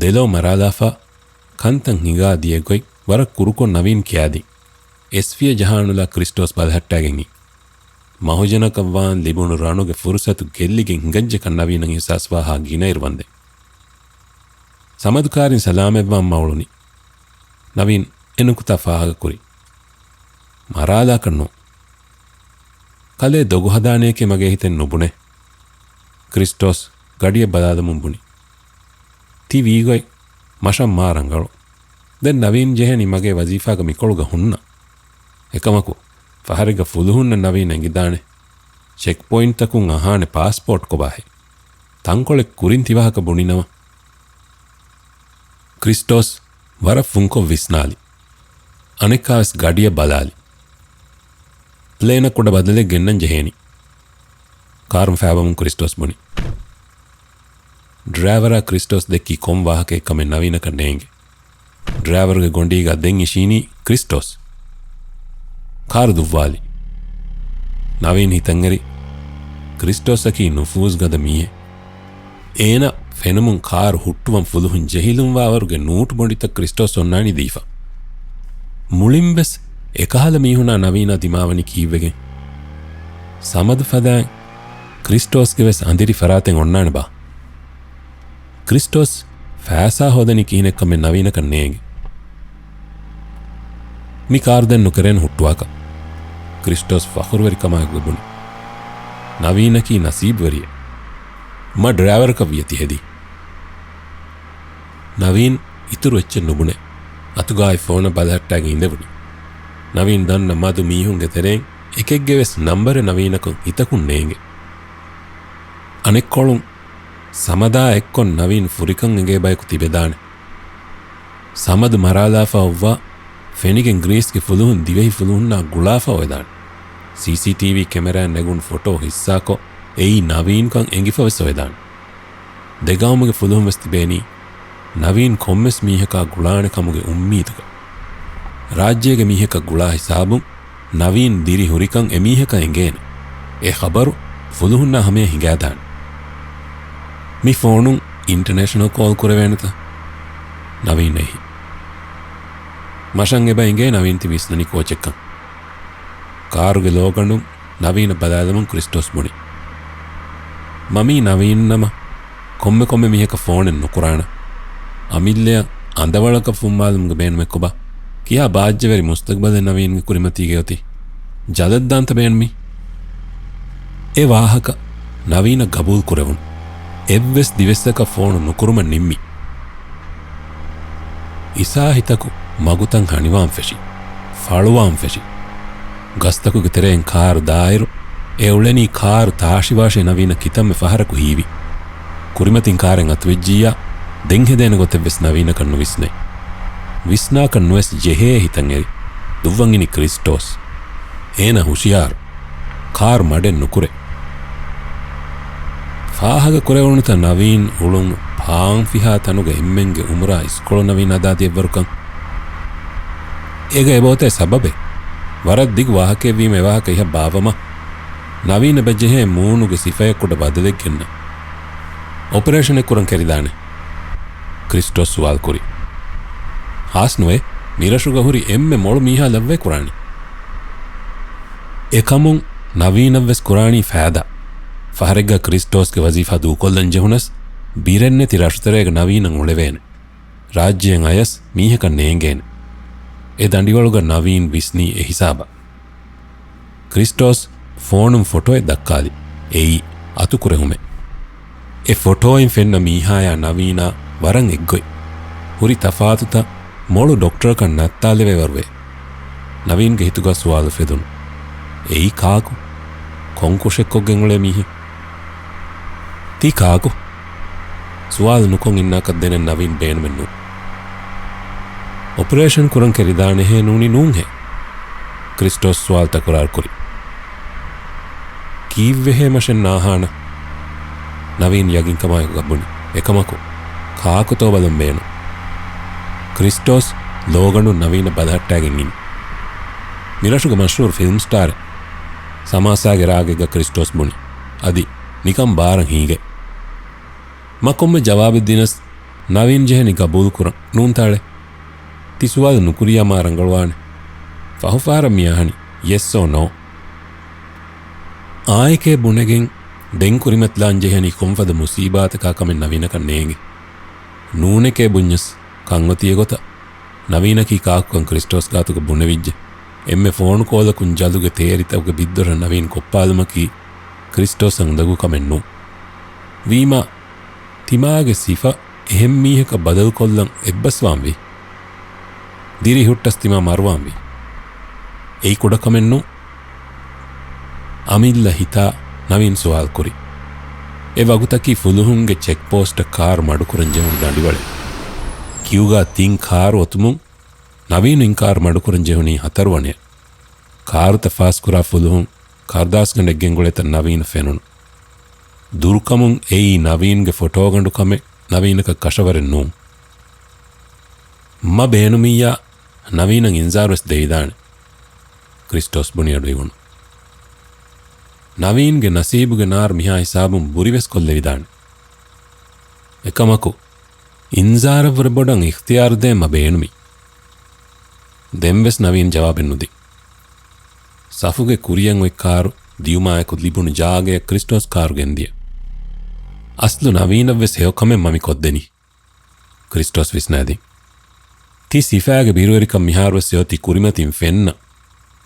ދެލޯ މަރާލާފަ، ކަންތައް ހިނގާ ދިޔަ ގޮތް ވަރަށް ކުރުކޮށް ނަވީން ކިޔާދިން. އެސްފިޔަ ޖަހާނުލާ ކްރިސްޓޯސް ބަލަހައްޓާގެން އިން. މަހުޖަނަކަށްވާން ލިބުނު ރަނުގެ ފުރުސަތު ގެއްލިގެން ހިނގައްޖެކަން ނަވީނަށް އިހްސާސްވާހާ ގިނައިރު ވަންދެން. ސަމަދުކާރިން ސަލާމަތްވާން މަ އުޅުނީ. ނަވީން އެ ނުކުތާ ފާހަގަކުރި. މަރާލާކަށް ނޫން. ކަލޭ ދޮގު ހަދާނެޔަކޭ މަގޭ ހިތެއް ނުބުނޭ. ކްރިސްޓޯސް ގަޑިއަށް ބަލާލަމުން ބުނި. ތި ވީގޮތް މަށަށް މާ ރަނގަޅު. ދެން ނަވީން ޖެހެނީ މަގޭ ވަޒީފާގަ މިކޮޅުގަ ހުންނަ. އެކަމަކު، ފަހަރެއްގަ ފުލުހުންނަށް ނަވީން އެނގިދާނެ. ޗެކްޕޮއިންޓްތަކުން އަހާނެ ޕާސްޕޯޓް ކޮބާހޭ. ތަންކޮޅެއް ކުރިން ތިވާހަކަ ބުނިނަމަ. ކްރިސްޓޯސް ވަރަށް ފުންކޮށް ވިސްނާލި. އަނެއްކާވެސް ގަޑިއަށް ބަލާލި. ޕްލޭނަށް ކުޑަ ބަދަލެއް ގެންނަން ޖެހޭނީ. ކާރުން ފައިބަމުން ކްރިސްޓޯސް ބުނި. ޑްރައިވަރާ ކްރިސްޓޯސް ދެއްކީ ކޮން ވާހަކައެއްކަމެއް ނަވީނަކަށް ނޭނގެ. ޑްރައިވަރުގެ ގޮނޑީގަ ދެން އިށީނީ ކްރިސްޓޯސް. ކާރު ދުއްވާލި. ނަވީން ހިތަށްއެރި، ކްރިސްޓޯސްއަކީ ނުފޫޒުގަދަ މީހެއް. އޭނަ ފެނުމުން ކާރު ހުއްޓުވަން ފުލުހުން ޖެހިލުންވާވަރުގެ ނޫޓް ބޮނޑިތައް ކްރިސްޓޯސް އޮންނާނީ ދީފަ. މުޅިންވެސް އެކަހަލަ މީހުނާ ނަވީނާ ދިމާވަނީ ކީއްވެގެން؟ ސަމަދު ފަދައިން ކްރިސްޓޯސްގެ ވެސް އަނދިރި ފަރާތެއް އޮންނާނެބާ؟ ކްރިސްޓޯސް ފައިސާ ހޯދަނީ ކިހިނެއްކަމެއް ނަވީނަކަށް ނޭނގެ. މި ކާރު ދެން ނުކެރޭނެ ހުއްޓުވާކަށް. ކްރިސްޓޯސް ފަޚުރުވެރިކަމާއެކު ބުނި. ނަވީނަކީ ނަސީބުވެރިއެއް. މަ ޑްރައިވަރަކަށް ވިޔަ ތިހެދީ. ނަވީން އިތުރު އެއްޗެއް ނުބުނެ، އަތުގައި ފޯނަށް ބަލަހައްޓާގެން އިނދެވުނީ. ނަވީން ދަންނަ މަދު މީހުންގެ ތެރެއިން އެކެއްގެ ވެސް ނަންބަރެއް ނަވީނަކަށް ހިތަކުން ނޭނގެ. އަނެއްކޮޅުން ސަމަދާ އެއްކޮށް ނަވީން ފުރިކަން އެނގޭ ބަޔަކު ތިބެދާނެ. ސަމަދު މަރާލާފަ އޮއްވާ ފެނިގެން ގްރީސްގެ ފުލުހުން ދިވެހި ފުލުހުންނާ ގުޅާފަ އޮވެދާނެ. ސީސީޓީވީ ކެމެރާއިން ނެގުނު ފޮޓޯ ހިއްސާކޮށް އެއީ ނަވީންކަން އެނގިފަ ވެސް އޮވެދާނެ. ދެގައުމުގެ ފުލުހުން ވެސް ތިބޭނީ ނަވީން ކޮންމެސް މީހަކާ ގުޅާނެ ކަމުގެ އުއްމީދުގަ. ރާއްޖޭގެ މީހަކަށް ގުޅާ ހިސާބުން ނަވީން ދިރި ހުރިކަން އެމީހަކަށް އެނގޭނެ. އެ ޚަބަރު ފުލުހުންނާ ހަމަޔަށް ހިނގާދާނެ. މި ފޯނުން އިންޓަނޭޝަނަލް ކޯލް ކުރެވޭނެތަ؟ ނަވީން އެހި. މަށަށް އެބަ އެނގޭ ނަވީން ތި ވިސްނަނީ ކޯޗެއްކަން. ކާރުގެ ލޯގަނޑުން ނަވީނަށް ބަލާލަމުން ކްރިސްޓޯސް ބުނި. މަމީ ނަވީން ނަމަ ކޮންމެ ކޮންމެ މީހަކަށް ފޯނެއް ނުކުރާނަ. އަމިއްލަޔަށް އަނދަވަޅަކަށް ފުންމާލުމުގެ ބޭނުމެއްކޮބާ؟ ކިހާ ބާއްޖަވެރި މުސްތަގްބަލެއް ނަވީންގެ ކުރިމަތީގައި އޮތީ؟ ޖަލަށް ދާންތަ ބޭނުމީ؟ އެ ވާހަކަ ނަވީނަށް ގަބޫލު ކުރެވުނު. އެއްވެސް ދިވެއްސަކަށް ފޯނު ނުކުރުމަށް ނިންމި. އިސާހިތަކު މަގުތައް ހަނިވާން ފެށި، ފަޅުވާން ފެށި. ގަސްތަކުގެ ތެރެއިން ކާރު ދާއިރު، އެ އުޅެނީ ކާރު ތާށިވާށޭ ނަވީނަށް ކިތަންމެ ފަހަރަކު ހީވި. ކުރިމަތިން ކާރެއް އަތުވެއްޖިއްޔާ، ދެން ހެދޭނެ ގޮތެއް ވެސް ނަވީނަކަށް ނުވިސްނޭ. ވިސްނާކަށް ނުވެސް ޖެހޭ ހިތަށް އެރި. ދުއްވަން އިނީ ކްރިސްޓޯސް. އޭނަ ހުޝިޔާރު. ކާރު މަޑެއް ނުކުރޭ. ފާހަގަ ކުރެވުނުތަ ނަވީން އުޅުނު ޕާން ފިހާ ތަނުގެ އެންމެންގެ އުމުރާ އިސްކޮޅު ނަވީން އަދާދިޔައަށްވަރުކަން؟ އޭގަ އެބައޮތޭ ސަބަބެއް؟ ވަރަށް ދިގު ވާހަކައެއްވީމަ އެވާހަކަ އިހަށް ބާއްވަމާ. ނަވީން އެބަޖެހޭ މޫނުގެ ސިފައެއް ކުޑަ ބަދަލެއް ގެންނަ. އޮޕަރޭޝަނެއް ކުރަން ކެރިދާނެ. ކްރިސްޓޯސް ސުވާލު ކުރި. ހާސް ނުވޭ، މިރަށުގަ ހުރި އެންމެ މޮޅު މީހާ ލައްވައި ކުރާނީ. އެކަމުން ނަވީނަށް ވެސް ކުރާނީ ފައިދާ. ފަހަރެއްގަ ކްރިސްޓޯސްގެ ވަޒީފާ ދޫކޮށްލަން ޖެހުނަސް، ބިރެއްނެތި ރަށުތެރޭގަ ނަވީނަށް އުޅެވޭނެ. ރާއްޖެއަށް އަޔަސް މީހަކަށް ނޭނގޭނެ. އެ ދަނޑިވަޅުގަ ނަވީން ވިސްނީ އެ ހިސާބަށް. ކްރިސްޓޯސް ފޯނުން ފޮޓޯއެއް ދައްކާލި. އެއީ އަތުކުރެހުމެއް. އެ ފޮޓޯއިން ފެންނަ މީހާޔާ ނަވީނާ ވަރަށް އެއްގޮތް. ހުރި ތަފާތުތައް މޮޅު ޑޮކްޓަރަކަށް ނައްތާލެވޭވަރުވޭ. ނަވީންގެ ހިތުގަ ސުވާލު ފެދުނު. އެއީ ކާކު؟ ކޮން ކުށެއްކޮށްގެން އުޅޭ މީހެއް؟ ތީ ކާކު؟ ސުވާލު ނުކޮށް އިންނާކަށް ދެނެއް ނަވީން ބޭނުމެއް ނޫން. އޮޕަރޭޝަން ކުރަން ކެރިދާނެހޭ ނޫނީ ނޫންހޭ؟ ކްރިސްޓޯސް ސުވާލު ތަކުރާރު ކުރި. ކީއްވެހޭ މަށެއް ނާހާނަ؟ ނަވީން ޔަގީންކަމާއެކު ބުނި. އެކަމަކު، ކާކުތޯ ބަލަން ބޭނުން. ކްރިސްޓޯސް ލޯގަނޑުން ނަވީނަށް ބަލަހައްޓާގެން އިން. މިރަށުގެ މަޝްހޫރު ފިލްމް ސްޓާރެއް. ސަމާސާގެ ރާގެއްގަ ކްރިސްޓޯސް ބުނި. އަދި ނިކަން ބާރަށް ހީގެ. މަ ކޮންމެ ޖަވާބެއް ދިނަސް، ނަވީން ޖެހެނީ ގަބޫލު ކުރަން. ނޫންތާޅެ. ތި ސުވާލު ނުކުރިޔާ މާ ރަނގަޅުވާނެ. ފަހު ފަހަރަށް މި އަހަނީ ޔެސް އޯ ނޯ. އާއެކޭ ބުނެގެން ދެން ކުރިމަތިލާން ޖެހެނީ ކޮންފަދަ މުސީބާތަކާ ކަމެއް ނަވީނަކަށް ނޭނގެ. ނޫނެކޭ ބުންޏަސް ކަންއޮތީ އެގޮތަށް. ނަވީނަކީ ކާކުކަން ކްރިސްޓޯސް ގާތުގަ ބުނެވިއްޖެ. އެންމެ ފޯނު ކޯލަކުން ޖަލުގެ ތޭރިތަކުގެ ބިއްދޮރަށް ނަވީން ކޮއްޕާލުމަކީ ކްރިސްޓޯސް އަންދަގޫ ކަމެއް ނޫން. ވީމާ، ތިމާގެ ސިފަ އެހެން މީހަކަށް ބަދަލުކޮށްލަން އެއްބަސްވާންވީ. ދިރިހުއްޓަސް ތިމާ މަރުވާންވީ. އެއީ ކުޑަކަމެއް ނޫން. އަމިއްލަ ހިތާ ނަވީން ސުވާލު ކުރި. އެ ވަގުތަކީ ފުލުހުންގެ ޗެކްޕޯސްޓަށް ކާރު މަޑުކުރަން ޖެހުނު ދަނޑިވަޅެއް. ކިއުގާ ތިން ކާރު އޮތުމުން ނަވީނު އިން ކާރު މަޑުކުރަން ޖެހުނީ ހަތަރުވަނަޔަށް. ކާރުތައް ފާސްކުރާ ފުލުހުން ކަރުދާސްގަނޑެއް ގެންގުޅޭތަން ނަވީނަށް ފެނުނު. ދުރުކަމުން އެއީ ނަވީންގެ ފޮޓޯގަނޑު ކަމެއް ނަވީނަކަށް ކަށަވަރެއް ނޫން. މަ ބޭނުމިއްޔާ ނަވީނަށް އިންޒާރުވެސް ދެވިދާނެ. ކްރިސްޓޯސް ބުނި އަޑުއިވުނު. ނަވީންގެ ނަސީބުގެ ނާރު މިހާ ހިސާބުން ބުރިވެސް ކޮށްލެވިދާނެ. އެކަމަކު، އިންޒާރަށްވުރެ ބޮޑަށް އިޚްތިޔާރު ދޭން މަ ބޭނުމި. ދެންވެސް ނަވީން ޖަވާބެއް ނުދިން. ސަފުގެ ކުރިއަށް އޮތް ކާރު ދިޔުމާއެކު ލިބުނު ޖާގަޔަށް ކްރިސްޓޯސް ކާރު ގެންދިޔަ. އަސްލު ނަވީނަށްވެސް ހެޔޮކަމެއް މަ މި ކޮށްދެނީ. ކްރިސްޓޯސް ވިސްނާދިން. ތި ސިފައިގެ ބިރުވެރިކަން މިހާރުވެސް އެއޮތީ ކުރިމަތިން ފެންނަ.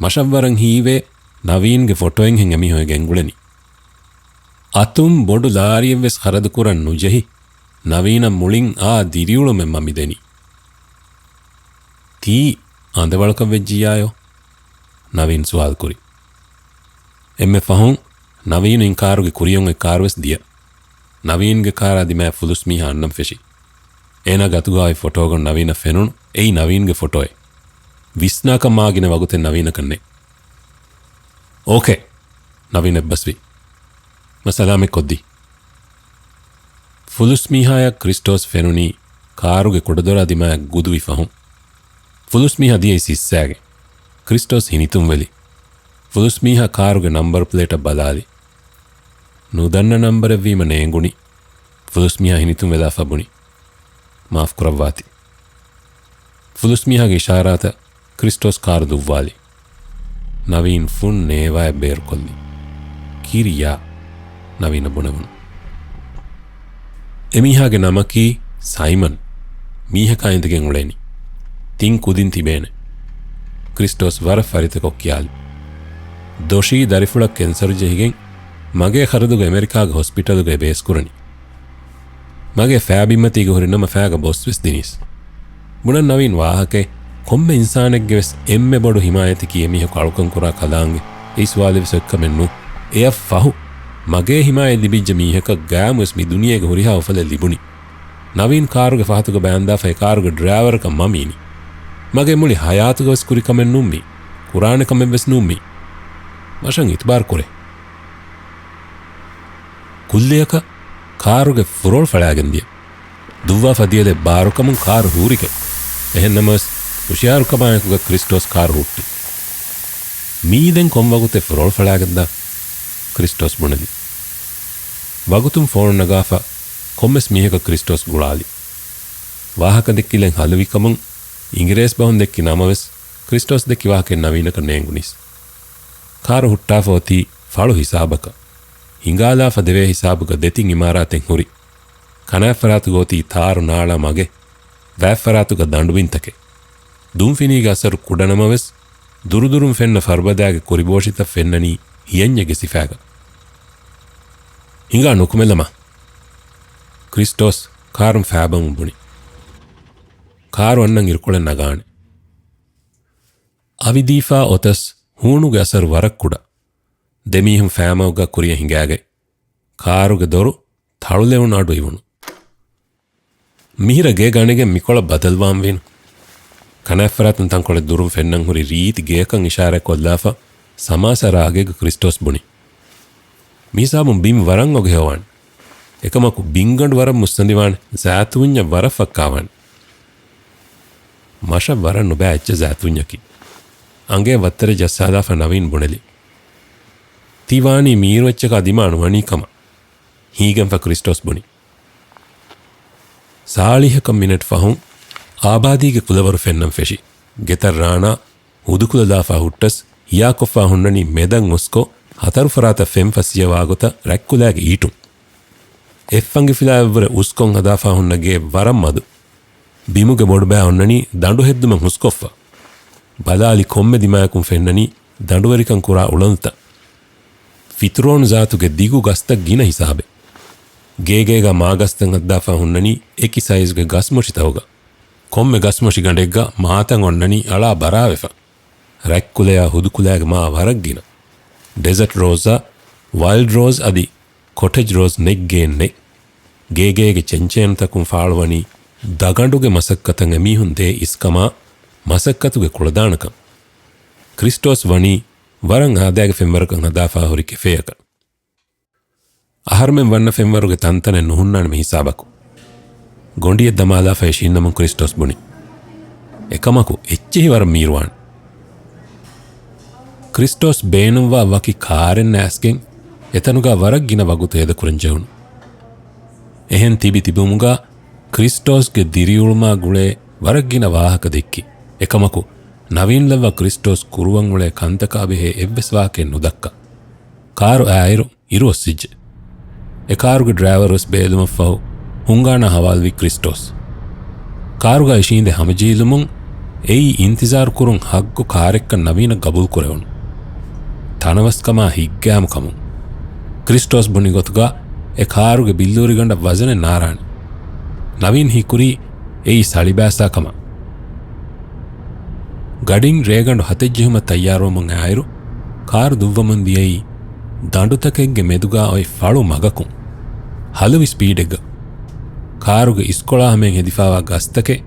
މަށަށްވަރަށް ހީވޭ، ނަވީންގެ ފޮޓޯއިންހެން އެމީހުން ގެންގުޅެނީ. އަތުން ބޮޑު ލާރިއެއްވެސް ޚަރަދުކުރަން ނުޖެހި، ނަވީނަށް މުޅިން އާ ދިރިއުޅުމެއް މަ މި ދެނީ. ތީ އަނދަވަޅަކަށް ވެއްޖިއްޔާޔޯ؟ ނަވީން ސުވާލު ކުރި. އެންމެ ފަހުން ނަވީނު އިން ކާރުގެ ކުރިޔަށް އޮތް ކާރުވެސް ދިޔަ. ނަވީންގެ ކާރާ ދިމާއަށް ފުލުސް މީހާ އަންނަން ފެށި. އޭނާގެ އަތުގަ އޮތް ފޮޓޯގަނޑު ނަވީނަށް ފެނުނު އެއީ ނަވީންގެ ފޮޓޯއެއް. ވިސްނާކަށް މާ ގިނަ ވަގުތެއް ނަވީނަކަށް ނެތް. އޯކޭ، ނަވީން އެއްބަސްވި. މަ ސަލާމަތް ކޮށްދީ. ފުލުސް މީހާޔަށް ކްރިސްޓޯސް ފެނުނީ ކާރުގެ ކުޑަދޮރާ ދިމާއަށް ގުދުވި ފަހުން. ފުލުސް މީހާ ދިޔައީ ސިއްސާގެ. ކްރިސްޓޯސް ހިނިތުންވެލި. ފުލުސް މީހާ ކާރުގެ ނަންބަރު ޕްލޭޓަށް ބަލާލި. ނުދަންނަ ނަންބަރެއްވީމަ ނޭނގުނި. ފުލުސް މީހާ ހިނިތުން ވެލާފަ ބުނި، މާފް ކުރައްވާތި. ފުލުސް މީހާގެ އިޝާރާތަށް ކްރިސްޓޯސް ކާރު ދުއްވާލި. ނަވީން ފުން ނޭވާއެއް ބޭރުކޮށްލި. ކިރިޔާ، ނަވީނަށް ބުނެވުނު. އެމީހާގެ ނަމަކީ ސައިމަން. މީހަކާ އިނދެގެން އުޅޭނީ. ތިން ކުދިން ތިބޭނެ. ކްރިސްޓޯސް ވަރަށް ފަރިތަކޮށް ކިޔާލި. ދޮށީ ދަރިފުޅަށް ކެންސަރު ޖެހިގެން މަގޭ ޚަރަދުގަ އެމެރިކާގެ ހޮސްޕިޓަލުގައި ބޭސްކުރަނީ. މަގޭ ފައިބިންމަތީގަ ހުރި ނަމަ ފައިގަ ބޮސްވެސް ދިނީސް. ބުނަން ނަވީން ވާހަކައެއް، ކޮންމެ އިންސާނެއްގެ ވެސް އެންމެ ބޮޑު ހިމާޔަތަކީ އެމީހަކު އަޅުކަން ކުރާ ކަލާނގެ. އެއީ ސުވާލެއް ވެސް އޮތްކަމެއް ނޫން. އެއަށް ފަހު، މަގޭ ހިމާޔަތް ލިބިއްޖެ މީހަކަށް ގާއިމުވެސް މި ދުނިޔޭގެ ހުރިހާ އުފަލެއް ލިބުނީ. ނަވީން ކާރުގެ ފަހަތުގަ ބާންދާފަ އެ ކާރުގެ ޑްރައިވަރަކަށް މަ މީނީ. މަގޭ މުޅި ހަޔާތުގަ ވެސް ކުރި ކަމެއް ނޫން މީ. ކުރާނެ ކަމެއް ވެސް ނޫން މީ. މަށަށް އިތުބާރު ކުރޭ. ކުއްލިއަކަށް ކާރުގެ ފުރޮޅު ފަޅާގެން ދިޔަ. ދުއްވާފަ ދިޔަލެއް ބާރުކަމުން ކާރު ހޫރިގެން. އެހެން ނަމަވެސް، ހުޝިޔާރުކަމާއެކުގަ ކްރިސްޓޯސް ކާރު ހުއްޓި. މީ ދެން ކޮން ވަގުތެއް ފުރޮޅު ފަޅާގެންދާ؟ ކްރިސްޓޯސް ބުނެލި. ވަގުތުން ފޯނު ނަގާފަ ކޮންމެސް މީހަކަށް ކްރިސްޓޯސް ގުޅާލި. ވާހަކަ ދެއްކިލެން ހަލުވިކަމުން އިނގިރޭސި ބަހުން ދެއްކި ނަމަވެސް، ކްރިސްޓޯސް ދެއްކި ވާހަކައެއް ނަވީނަކަށް ނޭނގުނީސް. ކާރު ހުއްޓާފަ އޮތީ ފަޅު ހިސާބަކަށް. ހިނގާލާފަ ދެވޭ ހިސާބުގަ ދެތިން އިމާރާތެއް ހުރި. ކަނާތްފަރާތުގަ އޮތީ ތާރު ނާޅާ މަގެއް. ވާތްފަރާތުގަ ދަނޑުބިންތަކެއް. ދުންފިނީގެ އަސަރު ކުޑަނަމަވެސް، ދުރުދުރުން ފެންނަ ފަރުބަދާގެ ކުރިބޯށިތައް ފެންނަނީ ހިޔަންޏެއްގެ ސިފައިގަ. ހިނގާ ނުކުމެލަމާ. ކްރިސްޓޯސް ކާރުން ފައިބަމުން ބުނި. ކާރު އަންނަން އިރުކޮޅެއް ނަގާނެ. އަވިދީފާ އޮތަސް ހޫނުގެ އަސަރު ވަރަށް ކުޑަ. ދެމީހުން ފައިމަގުގަ ކުރިޔަށް ހިނގާގަތް. ކާރުގެ ދޮރު ތަޅުލެވުނު އަޑު އިވުނު. މިހިރަ ގޭގަ އަނެގެން މިކޮޅަށް ބަދަލުވާންވީނު. ކަނާތްފަރާތުން ތަންކޮޅެއް ދުރުން ފެންނަން ހުރި ރީތި ގެޔަކަށް އިޝާރާތް ކޮށްލާފަ، ސަމާސާ ރާގެއްގަ ކްރިސްޓޯސް ބުނި. މިހިސާބުން ބިން ވަރަށް އޮގެހި އޮވާނެ. އެކަމަކު ބިންގަނޑު ވަރަށް މުއްސަނދިވާނެ، ޒާތުވުންޏަށް ވަރަށް ފައްކާވާނެ. މަށަށް ވަރަށް ނުބައި އެއްޗެއް ޒާތުވުންޏަކީ. އަނގަޔަށް ވައްތަރެއް ޖައްސާލާފަ ނަވީން ބުނެލި. ތި ވާނީ މީރު އެއްޗަކާ ދިމާ ނުވަނީ ކަމަށް. ހީގެންފަ ކްރިސްޓޯސް ބުނި. ސާޅީހަކަށް މިނެޓް ފަހުން އާބާދީގެ ކުލަވަރު ފެންނަން ފެށި. ގެތައް ރާނާ ހުދުކުލަ ލާފާ ހުއްޓަސް، ހިޔާކޮށްފާ ހުންނަނީ މެދަށް އުސްކޮށް، ހަތަރު ފަރާތަށް ފެން ފަސް ހިޔަވާގޮތަށް ރަތްކުލައިގެ އީޓުން. އެއްފަނގިފިލާ އެއްވުރެ އުސްކޮށް ހަދާފާ ހުންނަ ގެ ވަރަށް މަދު. ބިމުގެ ބޮޑުބައި އޮންނަނީ ދަނޑު ހެއްދުމަށް ހުސްކޮށްފަ. ބަލާލި ކޮންމެ ދިމާއަކުން ފެންނަނީ ދަނޑުވެރިކަން ކުރާ އުޅަނދުތައް. ފިތުރޯނު ޒާތުގެ ދިގު ގަސްތައް ގިނަ ހިސާބެއް. ގޭގޭގަ މާގަސްތައް ހައްދާފާ ހުންނަނީ އެކި ސައިޒުގެ ގަސްމޮށިތަކުގަ. ކޮންމެ ގަސްމޮށިގަނޑެއްގަ މާތައް އޮންނަނީ އަޅާ ބަރާވެފަ. ރަތްކުލަޔާ ހުދުކުލައިގެ މާ ވަރަށް ގިނަ. ޑެޒަޓް ރޯޒާ، ވައިލްޑް ރޯޒް އަދި ކޮޓެޖް ރޯޒް ނެތް ގެއެއް ނެތް. ގޭގޭގެ ޗެންޗޭނުތަކުން ފާޅުވަނީ ދަގަނޑުގެ މަސައްކަތަށް އެމީހުން ދޭ އިސްކަމާ، މަސައްކަތުގެ ކުޅަދާނަކަން. ކްރިސްޓޯސް ވަނީ ވަރަށް އާދައިގެ ފެންވަރަކަށް ހަދާފާ ހުރި ކެފޭއަކަށް. އަހަރުމެން ވަންނަ ފެންވަރުގެ ތަންތަނެއް ނުހުންނާނެ މި ހިސާބަކު. ގޮނޑިއެއް ދަމާލާފަ އެށީންނަމުން ކްރިސްޓޯސް ބުނި. އެކަމަކު އެއްޗިހި ވަރަށް މީރުވާނެ. ކްރިސްޓޯސް ބޭނުންވާ ވަކި ކާރެއް ނައިސްގެން އެތަނުގަ ވަރަށް ގިނަ ވަގުތު ހޭދަކުރަން ޖެހުނު. އެހެން ތިބި ތިބުމުގަ ކްރިސްޓޯސްގެ ދިރިއުޅުމާ ގުޅޭ ވަރަށް ގިނަ ވާހަކަ ދެއްކި. އެކަމަކު ނަވީން ލައްވާ ކްރިސްޓޯސް ކުރުވަން އުޅޭ ކަންތަކާ ބެހޭ އެއްވެސް ވާހަކައެއް ނުދައްކާ. ކާރު އައިއިރު އިރު އޮއްސިއްޖެ. އެ ކާރުގެ ޑްރައިވަރުވެސް ބޭލުމަށްފަހު ހުންގާނާ ހަވާލުވި ކްރިސްޓޯސް. ކާރުގަ އިށީނދެ ހަމަޖެހިލުމުން އެއީ އިންތިޒާރު ކުރުން ހައްގު ކާރެއްކަން ނަވީނަށް ގަބޫލު ކުރެވުނު. ތަނަވަސްކަމާ ހިތްގައިމު ކަމުން. ކްރިސްޓޯސް ބުނި ގޮތުގަ އެ ކާރުގެ ބިއްލޫރިގަނޑަށް ވަޒަނެއް ނާރާނެ. ނަވީން ހީކުރީ އެއީ ސަޅިބާސާ ކަމަށް. ގަޑިން ރޭގަނޑު ހަތެއް ޖެހުމަށް ތައްޔާރުވަމުން އައިއިރު، ކާރު ދުއްވަމުން ދިޔައީ ދަނޑުތަކެއްގެ މެދުގާ އޮތް ފަޅު މަގަކުން ހަލުވި ސްޕީޑެއްގަ ކާރުގެ އިސްކޮޅާ ހަމައިން ހެދިފާވާ ގަސްތަކެއް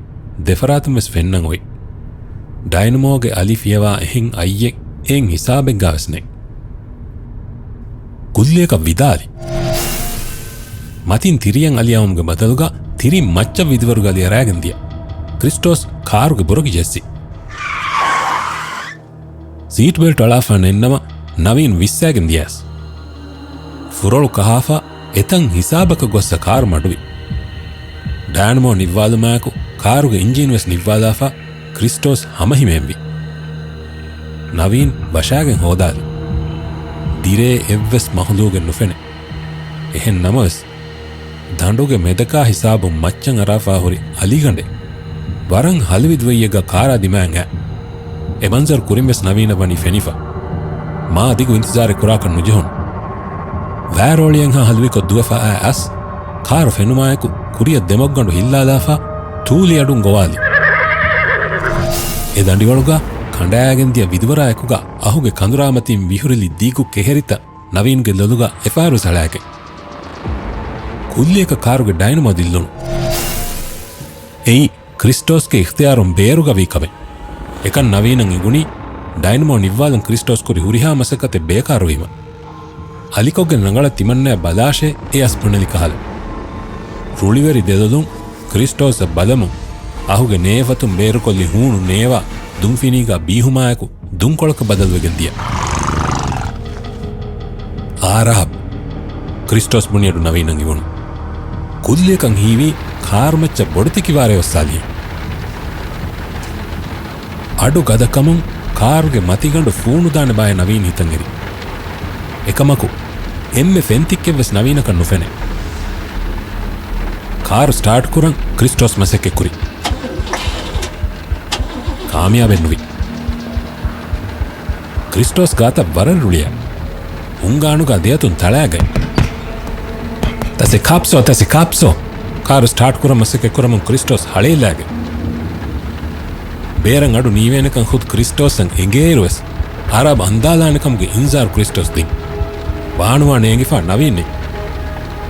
ދެފަރާތުން ވެސް ފެންނަން އޮތް. ޑައިނަމޯގެ އަލި ފިޔަވާ އެހެން އައްޔެއް އެއިން ހިސާބެއްގާ ވެސް ނެތް. ކުއްލިއަކަށް ވިދާލި. މަތިން ތިރިއަށް އަލި އައުމުގެ ބަދަލުގަ ތިރިން މައްޗަށް ވިދިވަރުގަ އަލި އަރާގެން ދިޔަ. ކްރިސްޓޯސް ކާރުގެ ބުރަކި ޖެއްސި. ސީޓް ބެލްޓް އަޅާފަ ނެތްނަމަ ނަވީން ވިއްސާގެން ދިޔަސް. ފުރޮޅު ކަހާފަ އެތަން ހިސާބަކަށް ގޮއްސަ ކާރު މަޑުވި. ޑައިނަމޯ ނިއްވާލުމާއެކު ކާރުގެ އިންޖީން ވެސް ނިއްވާލާފަ ކްރިސްޓޯސް ހަމަހިމޭންވި. ނަވީން ވަށާގެން ހޯދާލި. ދިރޭ އެއްވެސް މަހުލޫގެއް ނުފެނެ. އެހެން ނަމަވެސް، ދަނޑުގެ މެދަކާ ހިސާބުން މައްޗަށް އަރާފާ ހުރި އަލިގަނޑެއް ވަރަށް ހަލުވި ދުވައްޔެއްގަ ކާރާ ދިމާއަށް އައި. އެ މަންޒަރު ކުރިން ވެސް ނަވީނަށް ވަނީ ފެނިފަ. މާ ދިގު އިންތިޒާރެއް ކުރާކަށް ނުޖެހުނު. ވައިރޯޅިއަށްހާ ހަލުވިކޮށް ދުވެފަ އައި އަސް، ކާރު ފެނުމާއެކު ކުރިއަށް ދެމަގުގަނޑު ހިއްލާލާފަ ތޫލި އަޑުން ގޮވާލި. އެ ދަނޑިވަޅުގަ ކަނޑާގެން ދިޔަ ވިދުވަރާ އެކުގަ އަހުގެ ކަނދުރާމަތިން ވިހުރިލި ދިގު ކެހެރިތައް ނަވީންގެ ލޮލުގަ އެފަހަރު ސަޅާކެ. ކުއްލިއަކަށް ކާރުގެ ޑައިނަމޯ ދިއްލުނު. އެއީ ކްރިސްޓޯސްގެ އިޚްތިޔާރުން ބޭރުގަ ވީ ކަމެއް. އެކަން ނަވީނަށް އެނގުނީ، ޑައިނަމޯ ނިއްވާލަން ކްރިސްޓޯސް ކުރި ހުރިހާ މަސައްކަތެއް ބޭކާރުވީމަ. އަލިކޮށްގެން ރަނގަޅަށް ތިމަންނަޔަށް ބަލާށޭ އެ އަސް ބުނެލި ކަހަލަ. ރުޅިވެރި ދެލޮލުން ކްރިސްޓޯސްއަށް ބަލަމުން، އަހުގެ ނޭފަތުން ބޭރުކޮށްލި ހޫނު ނޭވާ ދުންފިނީގާ ބީހުމާއެކު ދުންކޮޅަކަށް ބަދަލުވެގެން ދިޔަ. އާރާބް! ކްރިސްޓޯސް ބުނިއަޑު ނަވީނަށް އިވުނު. ކުއްލިއަކަށް ހީވީ ކާރުމައްޗަށް ބޮޑެތި ކިވާރޭ އޮއްސާލިހެން. އަޑު ގަދަކަމުން ކާރުގެ މަތިގަނޑު ފޫނުދާނެ ބައެއް ނަވީން ހިތަށް އެރި. އެކަމަކު، އެންމެ ފެންތިއްކެއްވެސް ނަވީނަކަށް ނުފެނޭ. ކާރު ސްޓާޓް ކުރަން ކްރިސްޓޯސް މަސައްކަތްކުރި. ކާމިޔާބެއް ނުވި. ކްރިސްޓޯސް ގާތަށް ވަރަށް ރުޅިއަ. ހުންގާނުގާ ދެއަތުން ތަޅާގަތް. ތަސެ ކާޕްސޯ، ތަސެ ކާޕްސޯ. ކާރު ސްޓާޓް ކުރަން މަސައްކަތް ކުރަމުން ކްރިސްޓޯސް ހަޅޭލާގެ. ބޭރަށް އަޑު ނީވޭނެކަން ޚުދު ކްރިސްޓޯސްއަށް އެނގޭއިރުވެސް، އާރާބް އަންދާލާނެކަމުގެ އިންޒާރު ކްރިސްޓޯސް ދިން. ވާނުވާ ނޭނގިފާ ނަވީން ނެތް.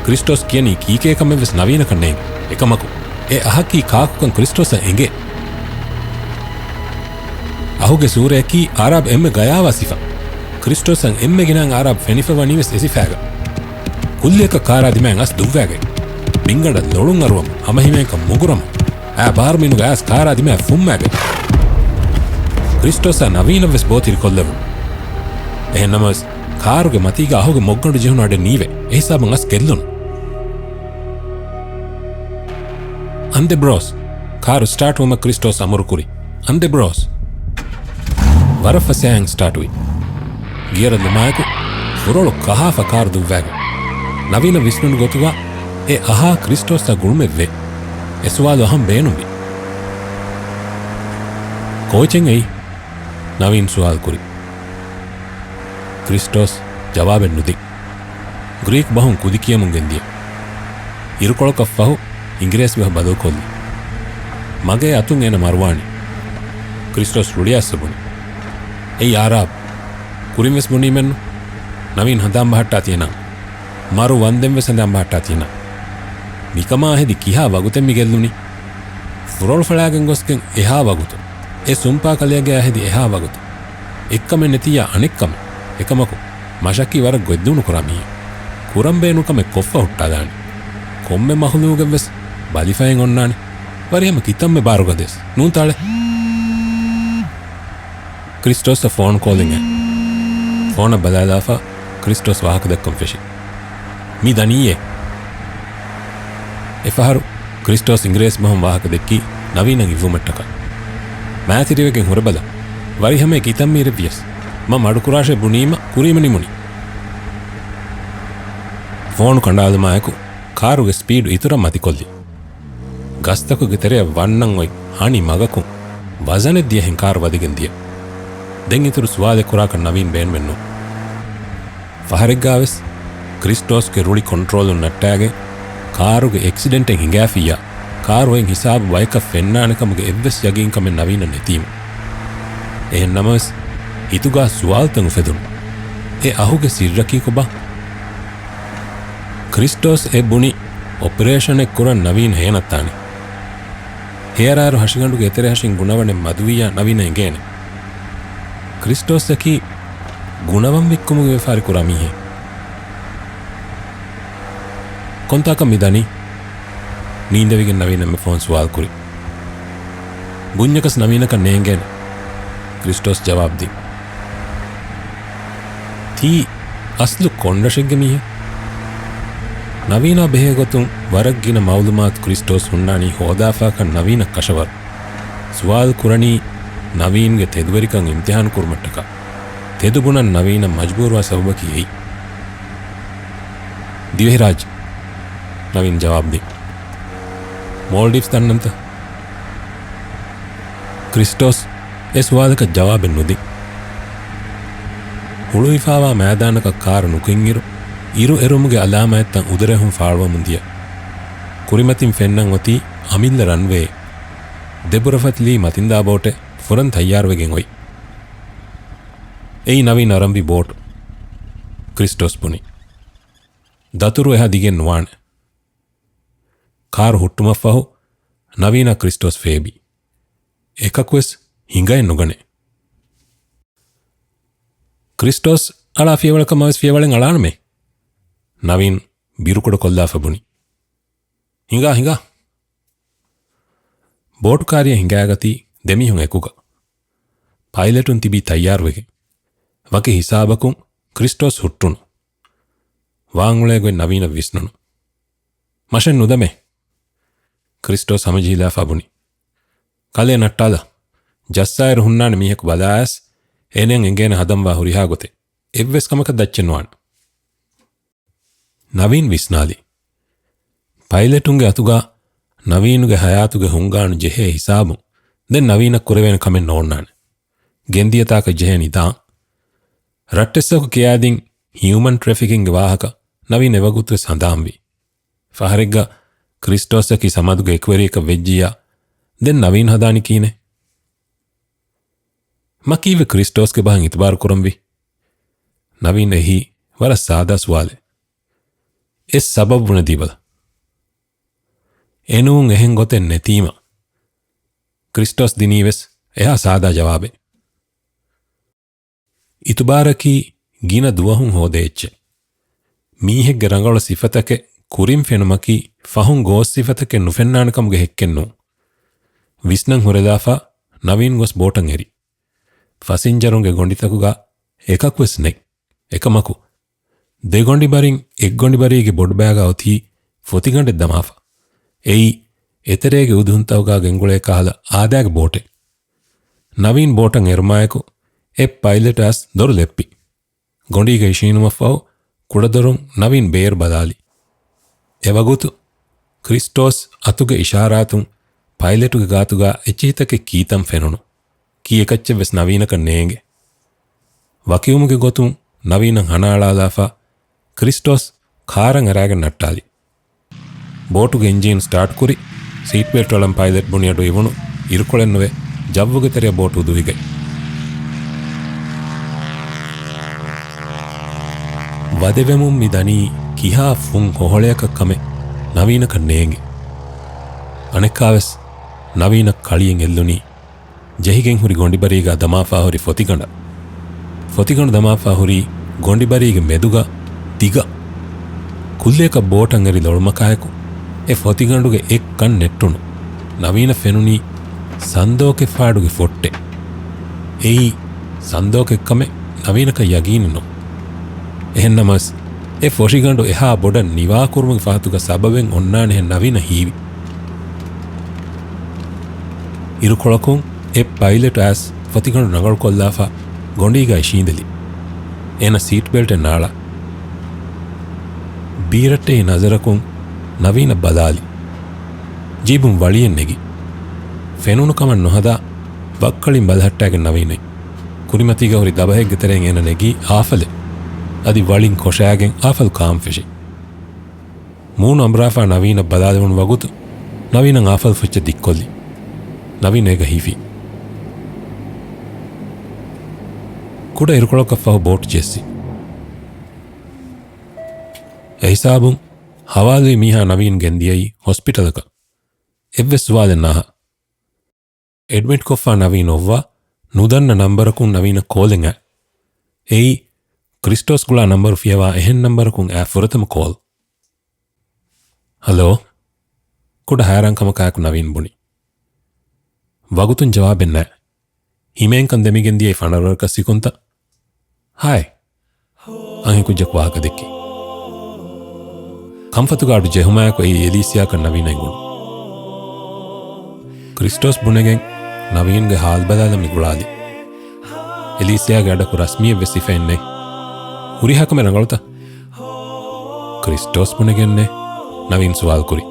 ކްރިސްޓޯސް ކިޔަނީ ކީކޭ ކަމެއްވެސް ނަވީނަކަށް ނޭނގެ. އެކަމަކު، އެ އަހަކީ ކާކުކަން ކްރިސްޓޯސަށް އެނގޭ. އަހުގެ ސޫރަޔަކީ އާރާބް އެންމެ ގަޔާވާ ސިފަ. ކްރިސްޓޯސަށް އެންމެ ގިނައިން އާރާބް ފެނިފަ ވަނީވެސް އެ ސިފައިގަ. ކުއްލިއަކަށް ކާރާ ދިމާއިން އަސް ދުއްވާގަތް. ބިންގަނޑަށް ލޮޅުން އަރުވަމު، ހަމަހިމޭންކަން މުގުރަމު. އާ ބާރުމީނުގަ އައިސް ކާރާ ދިމާއަށް ފުންމާގަތް. ކްރިސްޓޯސާ ނަވީނަށްވެސް ބޯތިރި ކޮށްލެވުނު. އެހެން ނަމަވެސް، ކާރުގެ މަތީގަ އަހުގެ މޮށްގަނޑު ޖެހުނު އަޑެއް ނީވޭ. އެހިސާބުން އަސް ގެއްލުނު. އަނދެ ބްރޯސް! ކާރު ސްޓާޓް ވުމަށް ކްރިސްޓޯސް އަމުރު ކުރި. އަނދެ ބްރޯސް! ވަރަށް ފަސޭހައިން ސްޓާޓުވި. ގިޔަރަށް ލުމާއެކު ފުރޮޅު ކަހާފަ ކާރު ދުއްވާގެ. ނަވީނަށް ވިސްނުނު ގޮތުގަ އެ އަހާ ކްރިސްޓޯސްއަށް ގުޅުމެއްވޭ. އެ ސުވާލު އަހަން ބޭނުންވި. ކޯޗެއް އެއީ؟ ނަވީން ސުވާލު ކުރި. ކްރިސްޓޯސް ޖަވާބެއް ނުދިން. ގްރީކް ބަހުން ކުދި ކިޔަމުން ގެންދިޔަ. އިރުކޮޅަކަށް ފަހު އިނގިރޭސި ބަހަށް ބަދަލުކޮށްލި. މަގޭ އަތުން އޭނަ މަރުވާނީ. ކްރިސްޓޯސް ރުޅިއައިސް ބުނި. އެއީ އާރާބް. ކުރިން ވެސް ބުނީމެއްނު. ނަވީން ހަނދާން ބަހައްޓާ ތިޔަނާ. މަރު ވަންދެން ވެސް ހަނދާން ބަހައްޓާ ތިޔަނާ. މިކަމާ ހެދި ކިހާ ވަގުތެއް މި ގެއްލުނީ؟ ފުރޮޅު ފަޅާގެން ގޮސްގެން އެހާ ވަގުތު. އެ ސުންޕާ ކަލެއަށް ހެދި އެހާ ވަގުތު. އެއްކަމެއް ނެތިއްޔާ އަނެއްކަމެއް. އެކަމަކު، މަށަކީ ވަރަށް ގޮތްދިއުނު ކުރާ މީހެއް. ކުރަން ބޭނުން ކަމެއް ކޮށްފަ ހުއްޓާލާނެ. ކޮންމެ މަހުލޫގެއްވެސް ބަލިފައިން އޮންނާނެ. ވަރިހަމަ ކިތަންމެ ބާރުގަދަޔަސް. ނޫންތާޅެ. ކްރިސްޓޯސްއަށް ފޯނު ކޯލިން އައި. ފޯނަށް ބަލާލާފަ ކްރިސްޓޯސް ވާހަކަ ދައްކަން ފެށި. މި ދަނީއޭ. އެފަހަރު ކްރިސްޓޯސް އިނގިރޭސި ބަހުން ވާހަކަ ދެއްކީ ނަވީނަށް އިއްވުމަށްޓަކާ. މާތިރިވެގެން ހުރެބަލަ. ވަރިހަމައެއް ކިތަންމީރެއްވިޔަސް. މަ މަޑުކުރާށޭ ބުނީމަ ކުރީމަ ނިމުނީ. ފޯނު ކަނޑާލުމާއެކު ކާރުގެ ސްޕީޑު އިތުރަށް މަތިކޮށްލި. ގަސްތަކުގެ ތެރެއަށް ވަންނަން އޮތް ހަނި މަގަކުން ވަޒަނެއް ދިޔަހެން ކާރު ވަދެގެން ދިޔަ. ދެން އިތުރު ސުވާލެއް ކުރާކަށް ނަވީން ބޭނުމެއްނު. ފަހަރެއްގާވެސް ކްރިސްޓޯސްގެ ރުޅި ކޮންޓްރޯލުން ނައްޓާގެން ކާރުގެ އެކްސިޑެންޓެއް ހިނގާފިއްޔާ، ކާރު އޮތް ހިސާބު ބަޔަކަށް ފެންނާނެ ކަމުގެ އެއްވެސް ޔަގީންކަމެއް ނަވީނަށް ނެތީމު. އެހެން ނަމަވެސް، ހިތުގާ ސުވާލުތައް އުފެދުނު. އެ އަހުގެ ސިއްރަކީ ކޮބާ؟ ކްރިސްޓޯސް އެ ބުނި އޮޕަރޭޝަނެއް ކުރަން ނަވީން ހޭނަންތާނެ. ހޭއަރާއިރު ހަށިގަނޑުގެ އެތެރެ ހަށިން ގުނަވަނެއް މަދުވިއްޔާ ނަވީނަށް އެނގޭނެ. ކްރިސްޓޯސްއަކީ ގުނަވަން ވިއްކުމުގެ ވިޔަފާރި ކުރާ މީހެއް. ކޮންތާކަށް މި ދަނީ؟ ނީނދެވިގެން ނަވީން އެންމެ ފޯން ސުވާލު ކުރި. ބުންޏަކަސް ނަވީނަކަށް ނޭނގޭނެ، ކްރިސްޓޯސް ޖަވާބު ދިން. ތީ އަސްލު ކޮންރަށެއްގެ މީހެއް؟ ނަވީނާ ބެހޭ ގޮތުން ވަރަށް ގިނަ މައުލޫމާތު ކްރިސްޓޯސް ހުންނާނީ ހޯދާފާކަން ނަވީނަށް ކަށަވަރު. ސުވާލު ކުރަނީ ނަވީންގެ ތެދުވެރިކަން އިމްތިހާނު ކުރުމަށްޓަކާ. ތެދު ބުނަން ނަވީނަށް މަޖުބޫރުވާ ސަބަބަކީ އެއީ. ދިވެހިރާއްޖެ، ނަވީން ޖަވާބު ދިން. މޯލްޑިވްސް ދަންނަންތަ؟ ކްރިސްޓޯސް އެ ސުވާލަކަށް ޖަވާބެއް ނުދިން. ހުޅުވިފާވާ މައިދާނަކަށް ކާރު ނުކުތްއިރު، އިރު އެރުމުގެ އަލާމާތްތައް އުދަރެހުން ފާޅުވަމުން ދިޔަ. ކުރިމަތިން ފެންނަން އޮތީ އަމިއްލަ ރަންވޭއެއް. ދެބުރަފަތިލީ މަތިންދާ ބޯޓެއް ފުރަން ތައްޔާރުވެގެން އޮތް. އެއީ ނަވީން އަރަންވީ ބޯޓު، ކްރިސްޓޯސް ބުނި. ދަތުރު އެހާ ދިގެއް ނުވާނެ. ކާރު ހުއްޓުމަށްފަހު ނަވީނާ ކްރިސްޓޯސް ފޭބި. އެކަކުވެސް ހިނގައެއް ނުގަނޭ. ކްރިސްޓޯސް އަޅާ ފިޔަވަޅަކަށް މަވެސް ފިޔަވަޅެއް އަޅާނަމޭ. ނަވީން ބިރުކުޑަކޮށްލާފަ ބުނި. ހިނގާ، ހިނގާ. ބޯޓު ކާރިއަށް ހިނގައިގަތީ ދެމީހުން އެކުގަ. ޕައިލެޓުން ތިބީ ތައްޔާރުވެގެން. ވަކި ހިސާބަކުން ކްރިސްޓޯސް ހުއްޓުނު. ވާން އުޅޭ ގޮތް ނަވީނަށް ވިސްނުނު. މަށެއް ނުދަމޭ. ކްރިސްޓޯސް ހަމަޖެހިލާފަ ބުނި. ކަލޭ ނައްޓާލަ. ޖައްސާއިރު ހުންނާނެ މީހަކު ބަލާއަސް، އޭނައަށް އެނގޭނެ ހަދަންވާ ހުރިހާ ގޮތެއް. އެއްވެސް ކަމަކަށް ދައްޗެއް ނުވާނެ. ނަވީން ވިސްނާލި. ޕައިލެޓުންގެ އަތުގަ ނަވީނުގެ ހަޔާތުގެ ހުންގާނު ޖެހޭ ހިސާބުން ދެން ނަވީނަށް ކުރެވޭނެ ކަމެއް ނޯންނާނެ. ގެންދިޔަ ތާކަށް ޖެހޭނީ ދާން. ރައްޓެއްސަކު ކިޔާދިން ހިއުމަން ޓްރެފިކިންގެ ވާހަކަ ނަވީން އެވަގުތުވެސް ހަނދާންވި. ފަހަރެއްގަ ކްރިސްޓޯސްއަކީ ސަމަދުގެ އެކުވެރިޔަކަށް ވެއްޖިއްޔާ، ދެން ނަވީން ހަދާނީ ކިހިނެއް؟ މަ ކީއްވެ ކްރިސްޓޯސްގެ ބަހަށް އިތުބާރު ކުރަންވީ؟ ނަވީން އެހީ ވަރަށް ސާދާ ސުވާލެއް. އެއް ސަބަބު ބުނެދީބަލަ. އެނޫން އެހެން ގޮތެއް ނެތީމަ. ކްރިސްޓޯސް ދިނީވެސް އެހާ ސާދާ ޖަވާބެއް. އިތުބާރަކީ ގިނަ ދުވަހުން ހޯދޭ އެއްޗެއް. މީހެއްގެ ރަނގަޅު ސިފަތަކެއް ކުރިން ފެނުމަކީ ފަހުން ގޯސް ސިފަތަކެއް ނުފެންނާނެ ކަމުގެ ހެއްކެއް ނޫން. ވިސްނަން ހުރެލާފަ ނަވީން ގޮސް ބޯޓަށް އެރި. ފަސިންޖަރުންގެ ގޮނޑިތަކުގަ އެކަކުވެސް ނެތް. އެކަމަކު، ދެގޮނޑިބަރިން އެއްގޮނޑިބަރީގެ ބޮޑުބައިގަ އޮތީ ފޮތިގަނޑެއް ދަމާފަ. އެއީ، އެތެރޭގެ އުދުހުންތަކުގަ ގެންގުޅޭ ކަހަލަ އާދައިގެ ބޯޓެއް. ނަވީން ބޯޓަށް އެރުމާއެކު، އެއް ޕައިލެޓް އައިސް ދޮރު ލެއްޕި. ގޮނޑީގަ އިށީނުމަށްފަހު، ކުޑަދޮރުން ނަވީން ބޭރު ބަލާލި. އެވަގުތު، ކްރިސްޓޯސް އަތުގެ އިޝާރާތުން ޕައިލެޓުގެ ގާތުގަ އެއްޗިހިތަކެއް ކީތަން ފެނުނު. ކީއްވެކައްޗެއްވެސް ނަވީނަކަށް ނޭނގެ. ވަކިވުމުގެ ގޮތުން ނަވީނަށް ހަނާ އަޅާލާފަ، ކްރިސްޓޯސް ކާރަށް އަރާގެން ނައްޓާލި. ބޯޓުގެ އިންޖީން ސްޓާޓް ކުރި، ސީޓް ބެލްޓް އަޅަން ޕައިލެޓް ބުނި އަޑު އިވުނު، އިރުކޮޅެއްނުވެ، ޖައްވުގެ ތެރެއަށް ބޯޓު އުދުހިގަތް. ވަދެވެމުން މި ދަނީ ކިހާ ފުން ހޮހޮޅަޔަކަށް ކަމެއް ނަވީނަކަށް ނޭނގެ. އަނެއްކާވެސް ނަވީނަށް ކަޅިއެއް އެއްލުނީ ޖެހިގެން ހުރި ގޮނޑިބަރީގަ ދަމާފާ ހުރި ފޮތިގަނޑަށް. ފޮތިގަނޑު ދަމާފާ ހުރީ ގޮނޑިބަރީގެ މެދުގަ ދިގަ. ކުއްލިއަކަށް ބޯޓަށް އެރި ލޮޅުމަކާއެކު، އެ ފޮތިގަނޑުގެ އެއް ކަން ނެއްޓުނު. ނަވީނަށް ފެނުނީ ސަންދޯކެއް ފާޑުގެ ފޮއްޓެއް. އެއީ ސަންދޯކެއް ކަމެއް ނަވީނަކަށް ޔަގީނެއް ނޫން. އެހެންނަމަވެސް، އެ ފޮށިގަނޑު އެހާ ބޮޑަށް ނިވާކުރުމުގެ ފަހަތުގަ ސަބަބެއް އޮންނާނެހެން ނަވީނަށް ހީވި. އިރުކޮޅަކުން އެއް ޕައިލެޓް އައިސް ފޮތިގަނޑު ނަގަޅުކޮށްލާފަ ގޮނޑީގައި ޝީނދެލި. އޭނަ ސީޓް ބެލްޓެއް ނާޅާ. ބީރައްޓެހި ނަޒަރަކުން ނަވީނަށް ބަލާލި. ޖީބުން ވަޅިއެއް ނެގި. ފެނުނު ކަމަށް ނުހަދާ، ވައްކަޅިން ބަލަހައްޓާގެން ނަވީން އައި. ކުރިމަތީގަ ހުރި ދަބަހެއްގެ ތެރެއިން އޭނަ ނެގީ އާފަލެއް. އަދި ވަޅިން ކޮށާގެން އާފަލު ކާން ފެށި. މޫނު އަނބުރާފާ ނަވީނަށް ބަލާލެވުނު ވަގުތު، ނަވީނަށް އާފަލު ފުއްޗެއް ދިއްކޮށްލި. ނަވީން އޭގަ ހިފި. ކުޑަ އިރުކޮޅަކަށް ފަހު ބޯޓު ޖެއްސި. އެހިސާބުން ހަވާލުވި މީހާ ނަވީން ގެންދިޔައީ ހޮސްޕިޓަލަކަށް. އެއްވެސް ސުވާލެއް ނާހާ. އެޑްމިޓްކޮށްފާ ނަވީން އޮއްވާ، ނުދަންނަ ނަންބަރަކުން ނަވީނަށް ކޯލެއް އައި. އެއީ ކްރިސްޓޯސް ގުޅާ ނަންބަރު ފިޔަވާ އެހެން ނަންބަރަކުން އައި ފުރަތަމަ ކޯލް. ހަލޯ؟ ކުޑަ ހައިރާންކަމަކާއެކު ނަވީން ބުނި. ވަގުތުން ޖަވާބެއް ނާ. ހިމޭންކަން ދެމިގެން ދިޔައީ ފަނަރަވަރަކަށް ސިކުންތައް. ހާއި. އަނހެންކުއްޖަކު ވާހަކަ ދެއްކި. ކަންފަތުގަ އަޑު ޖެހުމާއެކު އެއީ އެލީސިއާކަން ނަވީނަށް އެނގުނު. ކްރިސްޓޯސް ބުނެގެން ނަވީންގެ ހާލު ބަލާލަން މި ގުޅާލި. އެލީސިއާގެ އަޑަކު ރަސްމީއެއްވެސް ހިފައެއް ނެތް. ހުރިހާ ކަމެއް ރަނގަޅުތަ؟ ކްރިސްޓޯސް ބުނެގެންނޭ؟ ނަވީން ސުވާލު ކުރި.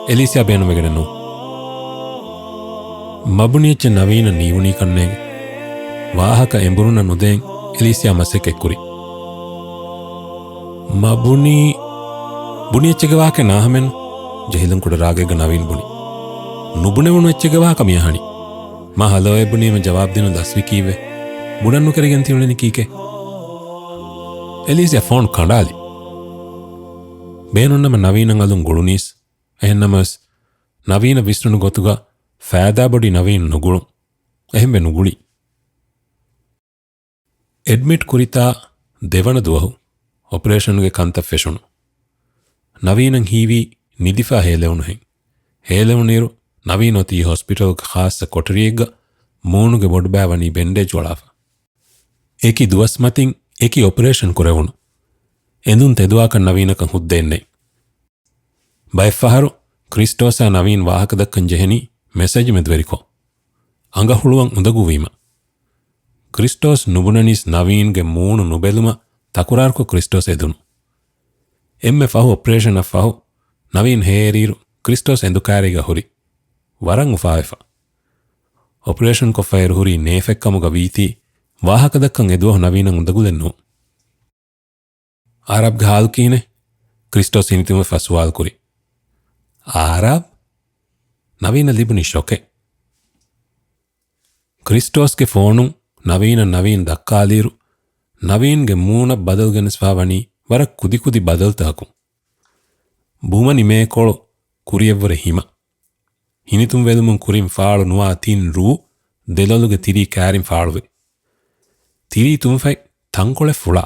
އެލީސިއާ ބޭނުންވެގެނެއް ނޫން. މަބުނި އެއްޗެއް ނަވީނަށް ނީވުނީކަންނޭނގެ. ވާހަކަ އެނބުރުނަށް ނުދޭން އެލީސިއާ މަސައްކަތްކުރި. މަބުނީ، ބުނި އެއްޗެއްގެ ވާހަކަ ނާހަމެން ޖެހިލުން ކުޑަ ރާގެއްގަ ނަވީން ބުނި. ނުބުނެވުނު އެއްޗެއްގެ ވާހަކަ މިއަހަނީ. މާ ހަލޯއޭ ބުނީމަ ޖަވާބު ދިނުން ލަސްވި ކީއްވެ؟ ބުނަން ނުކެރިގެން ތިއުޅެނީ ކީކޭ؟ އެލީސިއާ ފޯނު ކަނޑާލި. ބޭނުންނަމަ ނަވީނަށް އަލުން ގުޅުނީސް. އެހެންނަމަވެސް، ނަވީނަށް ވިސްނުނު ގޮތުގަ ފައިދާ ބޮޑީ ނަވީން ނުގުޅުން. އެހެންވެ ނުގުޅި. އެޑްމިޓް ކުރިތާ ދެވަނަ ދުވަހު އޮޕަރޭޝަނުގެ ކަންތައް ފެށުނު. ނަވީނަށް ހީވީ ނިދިފާ ހޭލެވުނުހެން. ހޭލެވުނުއިރު ނަވީން އޮތީ ހޮސްޕިޓަލުގެ ޚާއްޞަ ކޮޓަރިއެއްގަ މޫނުގެ ބޮޑުބައި ވަނީ ބެންޑޭޖް އޮޅާފަ. އެކި ދުވަސް މަތިން އެކި އޮޕަރޭޝަން ކުރެވުނު. އެނދުން ތެދުވާކަށް ނަވީނަކަށް ހުއްދައެއް ނެތް. ބައެއްފަހަރު ކްރިސްޓޯސާ ނަވީން ވާހަކަދައްކަން ޖެހެނީ މެސެޖް މެދުވެރިކޮށް. އަނގަ ހުޅުވަން އުނދަގޫވީމަ. ކްރިސްޓޯސް ނުބުނަނީސް ނަވީންގެ މޫނު ނުބެލުމަށް ތަކުރާރުކޮށް ކްރިސްޓޯސް އެދުނު. އެންމެ ފަހު އޮޕަރޭޝަނަށް ފަހު ނަވީން ހޭރިއިރު ކްރިސްޓޯސް އެނދު ކާރީގަ ހުރި. ވަރަށް އުފާވެފަ. އޮޕަރޭޝަން ކޮށްފައި އިރު ހުރީ ނޭފެއްކަމުގަ ވީތީ ވާހަކަދައްކަން އެދުވަހު ނަވީނަށް އުނދަގުލެއް ނޫން. އާރާބްގެ ހާލު ކިހިނެއް؟ ކްރިސްޓޯސް ހިނިތުންވެފަ ސުވާލު ކުރި. އާރާބް؟ ނަވީނަށް ލިބުނީ ޝޮކެއް. ކްރިސްޓޯސްގެ ފޯނުން ނަވީނަށް ނަވީން ދައްކާލިއިރު، ނަވީންގެ މޫނަށް ބަދަލު ގެނެސްފާ ވަނީ ވަރަށް ކުދިކުދި ބަދަލުތަކަކުން. ބުމަ ނިމޭކޮޅު ކުރިއަށްވުރެ ހިމަ. ހިނިތުންވެލުމުން ކުރިން ފާޅު ނުވާ ތިން ރޫ ދެލޮލުގެ ތިރީ ކާރިން ފާޅުވި. ތިރީ ތުންފަތް ތަންކޮޅެއް ފުޅާ.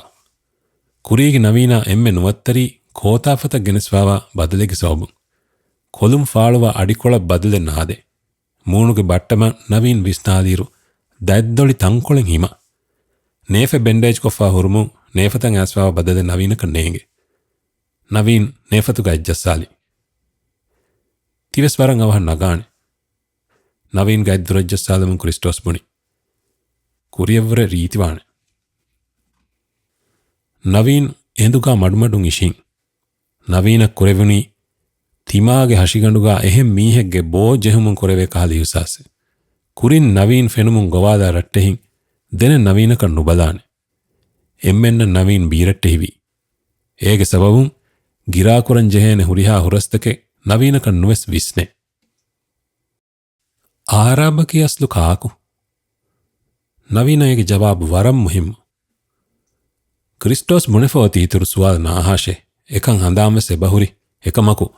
ކުރީގެ ނަވީނާ އެންމެ ނުވަތަރީ ކޯތާފަތަށް ގެނެސްފާވާ ބަދަލެއްގެ ސަބަބުން. ކޮލުން ފާޅުވާ އަޑިކޮޅަށް ބަދަލެއް ނާދޭ. މޫނުގެ ބައްޓަމަށް ނަވީން ވިސްނާލިއިރު، ދަތްދޮޅި ތަންކޮޅެއް ހިމަ. ނޭފެއް ބެންޑޭޖްކޮށްފާ ހުރުމުން ނޭފަތަށް އައިސްފާވާ ބަދަލެއް ނަވީނަކަށް ނޭނގެ. ނަވީން ނޭފަތުގަ އަތްޖައްސާލި. ތިވެސް ވަރަށް އަވަހަށް ނަގާނެ. ނަވީންގެ އަތްދުރަށްޖައްސާލަމުން ކްރިސްޓޯސް ބުނި. ކުރިއަށްވުރެ ރީތިވާނެ. ނަވީން އެނދުގާ މަޑުމަޑުން އިށީން. ނަވީނަށް ކުރެވުނީ ތިމާގެ ހަށިގަނޑުގާ އެހެން މީހެއްގެ ބޯ ޖެހުމުން ކުރެވޭ ކަހަލަ އިހުސާސެއް. ކުރިން ނަވީން ފެނުމުން ގޮވާލާ ރައްޓެހިން ދެނެއް ނަވީނަކަށް ނުބަލާނެ. އެންމެންނަށް ނަވީން ބީރައްޓެހިވި. އޭގެ ސަބަބުން ގިރާކުރަން ޖެހޭނެ ހުރިހާ ހުރަސްތަކެއް ނަވީނަކަށް ނުވެސް ވިސްނޭ. އާރާބަކީ އަސްލު ކާކު؟ ނަވީނަށް އޭގެ ޖަވާބު ވަރަށް މުހިއްމު. ކްރިސްޓޯސް ބުނެފަ އޮތީ އިތުރު ސުވާލު ނާހާށޭ. އެކަން ހަނދާންވެސް އެބަހުރި. އެކަމަކު،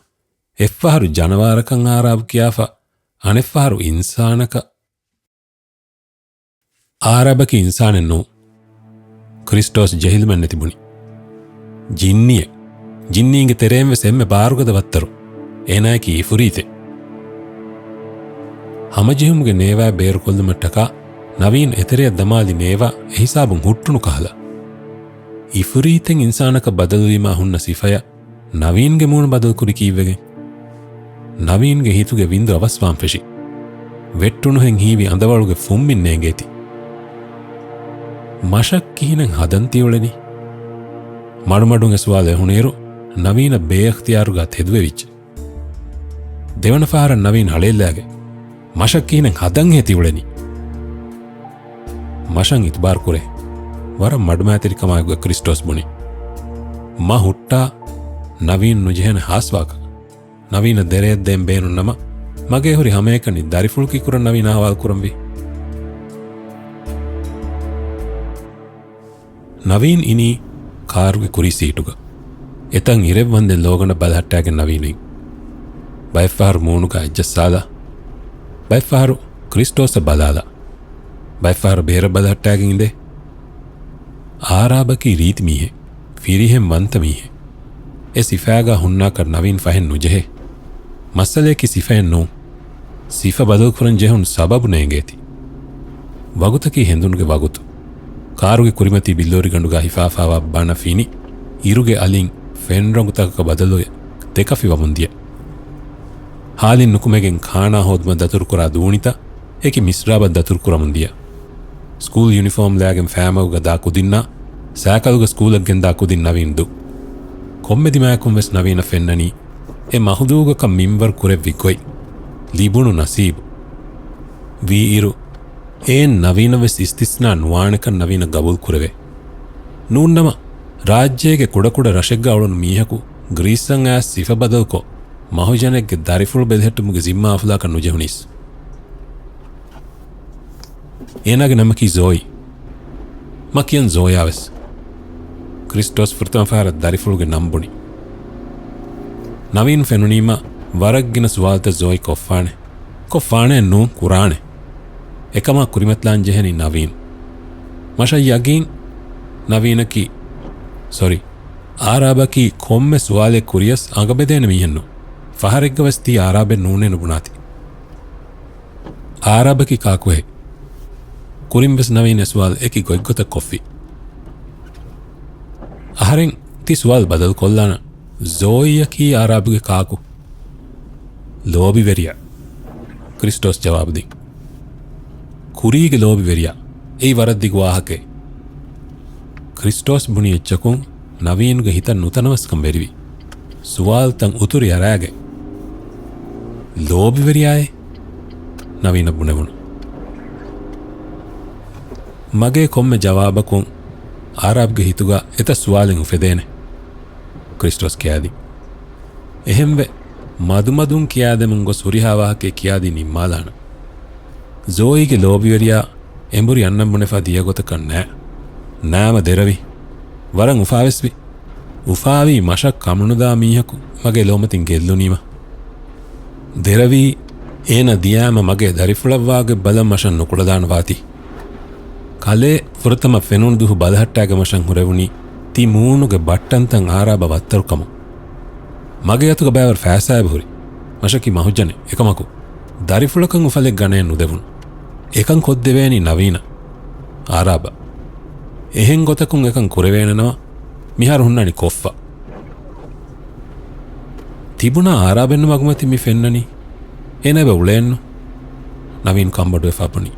އެއްފަހަރު ޖަނަވާރަކަށް އާރާބް ކިޔާފަ، އަނެއްފަހަރު އިންސާނަކަށް. އާރާބަކީ އިންސާނެއް ނޫން. ކްރިސްޓޯސް ޖެހިލުމެއް ނެތި ބުނި. ޖިންނިއެއް. ޖިންނީންގެ ތެރޭން ވެސް އެންމެ ބާރުގަދަ ވައްތަރު. އޭނާއަކީ އިފުރީތެއް. ހަމަޖެހުމުގެ ނޭވާ ބޭރުކޮށްލުމަށްޓަކާ ނަވީން އެތެރެއަށް ދަމާލި ނޭވާ އެހިސާބުން ހުއްޓުނު ކަހަލަ. އިފުރީތެއް އިންސާނަކަށް ބަދަލުވީމާ ހުންނަ ސިފަޔަށް ނަވީންގެ މޫނު ބަދަލުކުރި ކީއްވެގެން؟ ނަވީންގެ ހިތުގެ ވިންދު އަވަސްވާން ފެށި. ވެއްޓުނުހެން ހީވި އަނދަވަޅުގެ ފުންމިން ނޭނގޭތި. މަށަށް ކިހިނެއް ހަދަން ތިއުޅެނީ؟ މަޑުމަޑުން އެ ސުވާލު އެހުނުއިރު، ނަވީނަށް ބޭއިޚްތިޔާރުގާ ތެދުވެވިއްޖެ. ދެވަނަ ފަހަރަށް ނަވީން ހަޅޭއްލާގެ، މަށަށް ކިހިނެއް ހަދަންހޭ ތިއުޅެނީ؟ މަށަށް އިތުބާރު ކުރޭ. ވަރަށް މަޑުމައިތިރިކަމާއެކުގަ ކްރިސްޓޯސް ބުނި. މަ ހުއްޓާ ނަވީން ނުޖެހޭނެ ހާސްވާކަށް. ނަވީނަށް ދެރައެއް ދޭން ބޭނުންނަމަ، މަގޭ ހުރި ހަމައެކަނި ދަރިފުޅު ކީކުރަން ނަވީން އަހުވާލު ކުރަންވީ. ނަވީން އިނީ ކާރުގެ ކުރީ ސީޓުގަ. އެތަން އިރެއް ވަންދެން ލޯގަނޑަށް ބަލަހައްޓާގެން ނަވީނު އިން. ބައެއްފަހަރު މޫނުގަ އަތްޖައްސާލާ، ބައެއްފަހަރު ކްރިސްޓޯސްއަށް ބަލާލާ، ބައެއްފަހަރު ބޭރަށް ބަލަހައްޓާގެން އިނދޭ. އާރާބަކީ ރީތި މީހެއް، ފިރިހެން ވަންތަ މީހެއް. އެ ސިފައިގަ ހުންނާކަށް ނަވީން ފަހެއް ނުޖެހޭ. މައްސަލަޔަކީ ސިފައެއް ނޫން. ސިފަ ބަދަލުކުރަން ޖެހުނު ސަބަބު ނޭނގޭތީ. ވަގުތަކީ ހެނދުނުގެ ވަގުތު. ކާރުގެ ކުރިމަތީ ބިއްލޫރިގަނޑުގަ ހިފާފާވާ ބަނަ ފިނި، އިރުގެ އަލިން ފެންރަނގުތަކަކަށް ބަދަލުވެ ދެކަފި ވަމުން ދިޔަ. ހާލިން ނުކުމެގެން ކާނާ ހޯދުމަށް ދަތުރުކުރާ ދޫނިތައް އެކި މިސްރާބަށް ދަތުރުކުރަމުން ދިޔަ. ސްކޫލް ޔުނިފޯމް ލާގެން ފައިމަގުގަ ދާ ކުދިންނާ، ސައިކަލުގަ ސްކޫލަށް ގެންދާ ކުދިން ނަވީން ދޫ. ކޮންމެ ދިމާޔަކުން ވެސް ނަވީނަށް ފެންނަނީ އެ މަހުލޫގަކަށް މިންވަރު ކުރެއްވި ގޮތް، ލިބުނު ނަސީބު. ވީއިރު، އޭން ނަވީނަށް ވެސް އިސްތިސްނާ ނުވާނެކަން ނަވީނަށް ގަބޫލު ކުރެވޭ. ނޫންނަމަ، ރާއްޖޭގެ ކުޑަކުޑަ ރަށެއްގަ އުޅުނު މީހަކު ގްރީސްއަށް އައިސް ސިފަ ބަދަލުކޮށް، މަހުޖަނެއްގެ ދަރިފުޅު ބެލެހެއްޓުމުގެ ޒިންމާ އަފުލާކަށް ނުޖެހުނީސް. އޭނާގެ ނަމަކީ ޒޯއީ. މަ ކިޔަން ޒޯޔާ ވެސް. ކްރިސްޓޯސް ފުރަތަމަ ފަހަރަށް ދަރިފުޅުގެ ނަން ބުނި. ނަވީން ފެނުނީމަ ވަރަށް ގިނަ ސުވާލުތައް ޒޯއީ ކޮށްފާނެ. ކޮށްފާނެއެއް ނޫން، ކުރާނެ. އެކަމާ ކުރިމަތިލާން ޖެހެނީ ނަވީން. މަށަށް ޔަގީން ނަވީނަކީ، ސޮރީ، އާރާބަކީ ކޮންމެ ސުވާލެއް ކުރިޔަސް އަނގަބެދޭނެ މީހެއް ނޫން. ފަހަރެއްގަ ވެސް ތީ އާރާބެއް ނޫނޭ ނުބުނާތި. އާރާބަކީ ކާކުހޭ؟ ކުރިން ވެސް ނަވީން އެ ސުވާލު އެކި ގޮތްގޮތަށް ކޮށްފި. އަހަރެން ތި ސުވާލު ބަދަލު ކޮށްލާނަން. ޒޯއީއަކީ އާރާބުގެ ކާކު؟ ލޯބިވެރިޔާ. ކްރިސްޓޯސް ޖަވާބު ދިން. ކުރީގެ ލޯބިވެރިޔާ. އެއީ ވަރަށް ދިގު ވާހަކައެއް. ކްރިސްޓޯސް ބުނި އެއްޗަކުން ނަވީންގެ ހިތަށް ނުތަނަވަސްކަން ވެރިވި. ސުވާލުތައް އުތުރި އަރާގެ، ލޯބިވެރިޔާއޭ؟ ނަވީނަށް ބުނެވުނު. މަގޭ ކޮންމެ ޖަވާބަކުން އާރާބްގެ ހިތުގަ އެތައް ސުވާލެއް އުފެދޭނެ. ކްރިސްޓޯސް ކިޔާދިން. އެހެންވެ، މަދުމަދުން ކިޔާދެމުން ގޮސް ހުރިހާ ވާހަކައެއް ކިޔާދީ ނިންމާލާނަން. ޒޯއީގެ ލޯބިވެރިޔާ އެނބުރި އަންނަން ބުނެފަ ދިޔަ ގޮތަކަށް ނާ. ނާމަ ދެރަވީ. ވަރަށް އުފާވެސްވި. އުފާވީ މަށަށް ކަމުނުދާ މީހަކު މަގޭ ލޯމަތިން ގެއްލުނީމަ. ދެރަވީ އޭނަ ދިޔާމަ މަގޭ ދަރިފުޅަށްވާގޮތް ބަލަން މަށަށް ނުކުޅަދާން ވާތީ. ކަލޭ ފުރަތަމަ ފެނުނު ދުހު ބަލަހައްޓާގެ މަށަށް ހުރެވުނީ ތި މޫނުގެ ބައްޓަންތައް އާރާބަށް ވައްތަރުކަމުން. މަގޭ އަތުގަ ބައިވަރު ފައިސާއެބަ ހުރި. މަށަކީ މަހުޖަނެއް. އެކަމަކު، ދަރިފުޅަކަށް އުފަލެއް ގަނައެއް ނުދެވުނު. އެކަން ކޮށްދެވޭނީ ނަވީނަށް. އާރާބަށް. އެހެން ގޮތަކުން އެކަން ކުރެވޭނެނަމަ، މިހާރު ހުންނާނީ ކޮށްފަ. ތިބުނާ އާރާބެއްނު މަގުމަތިން މި ފެންނަނީ؟ އޭނަ އެބަ އުޅޭންނު؟ ނަވީން ކަންބޮޑުވެފާ ބުނި.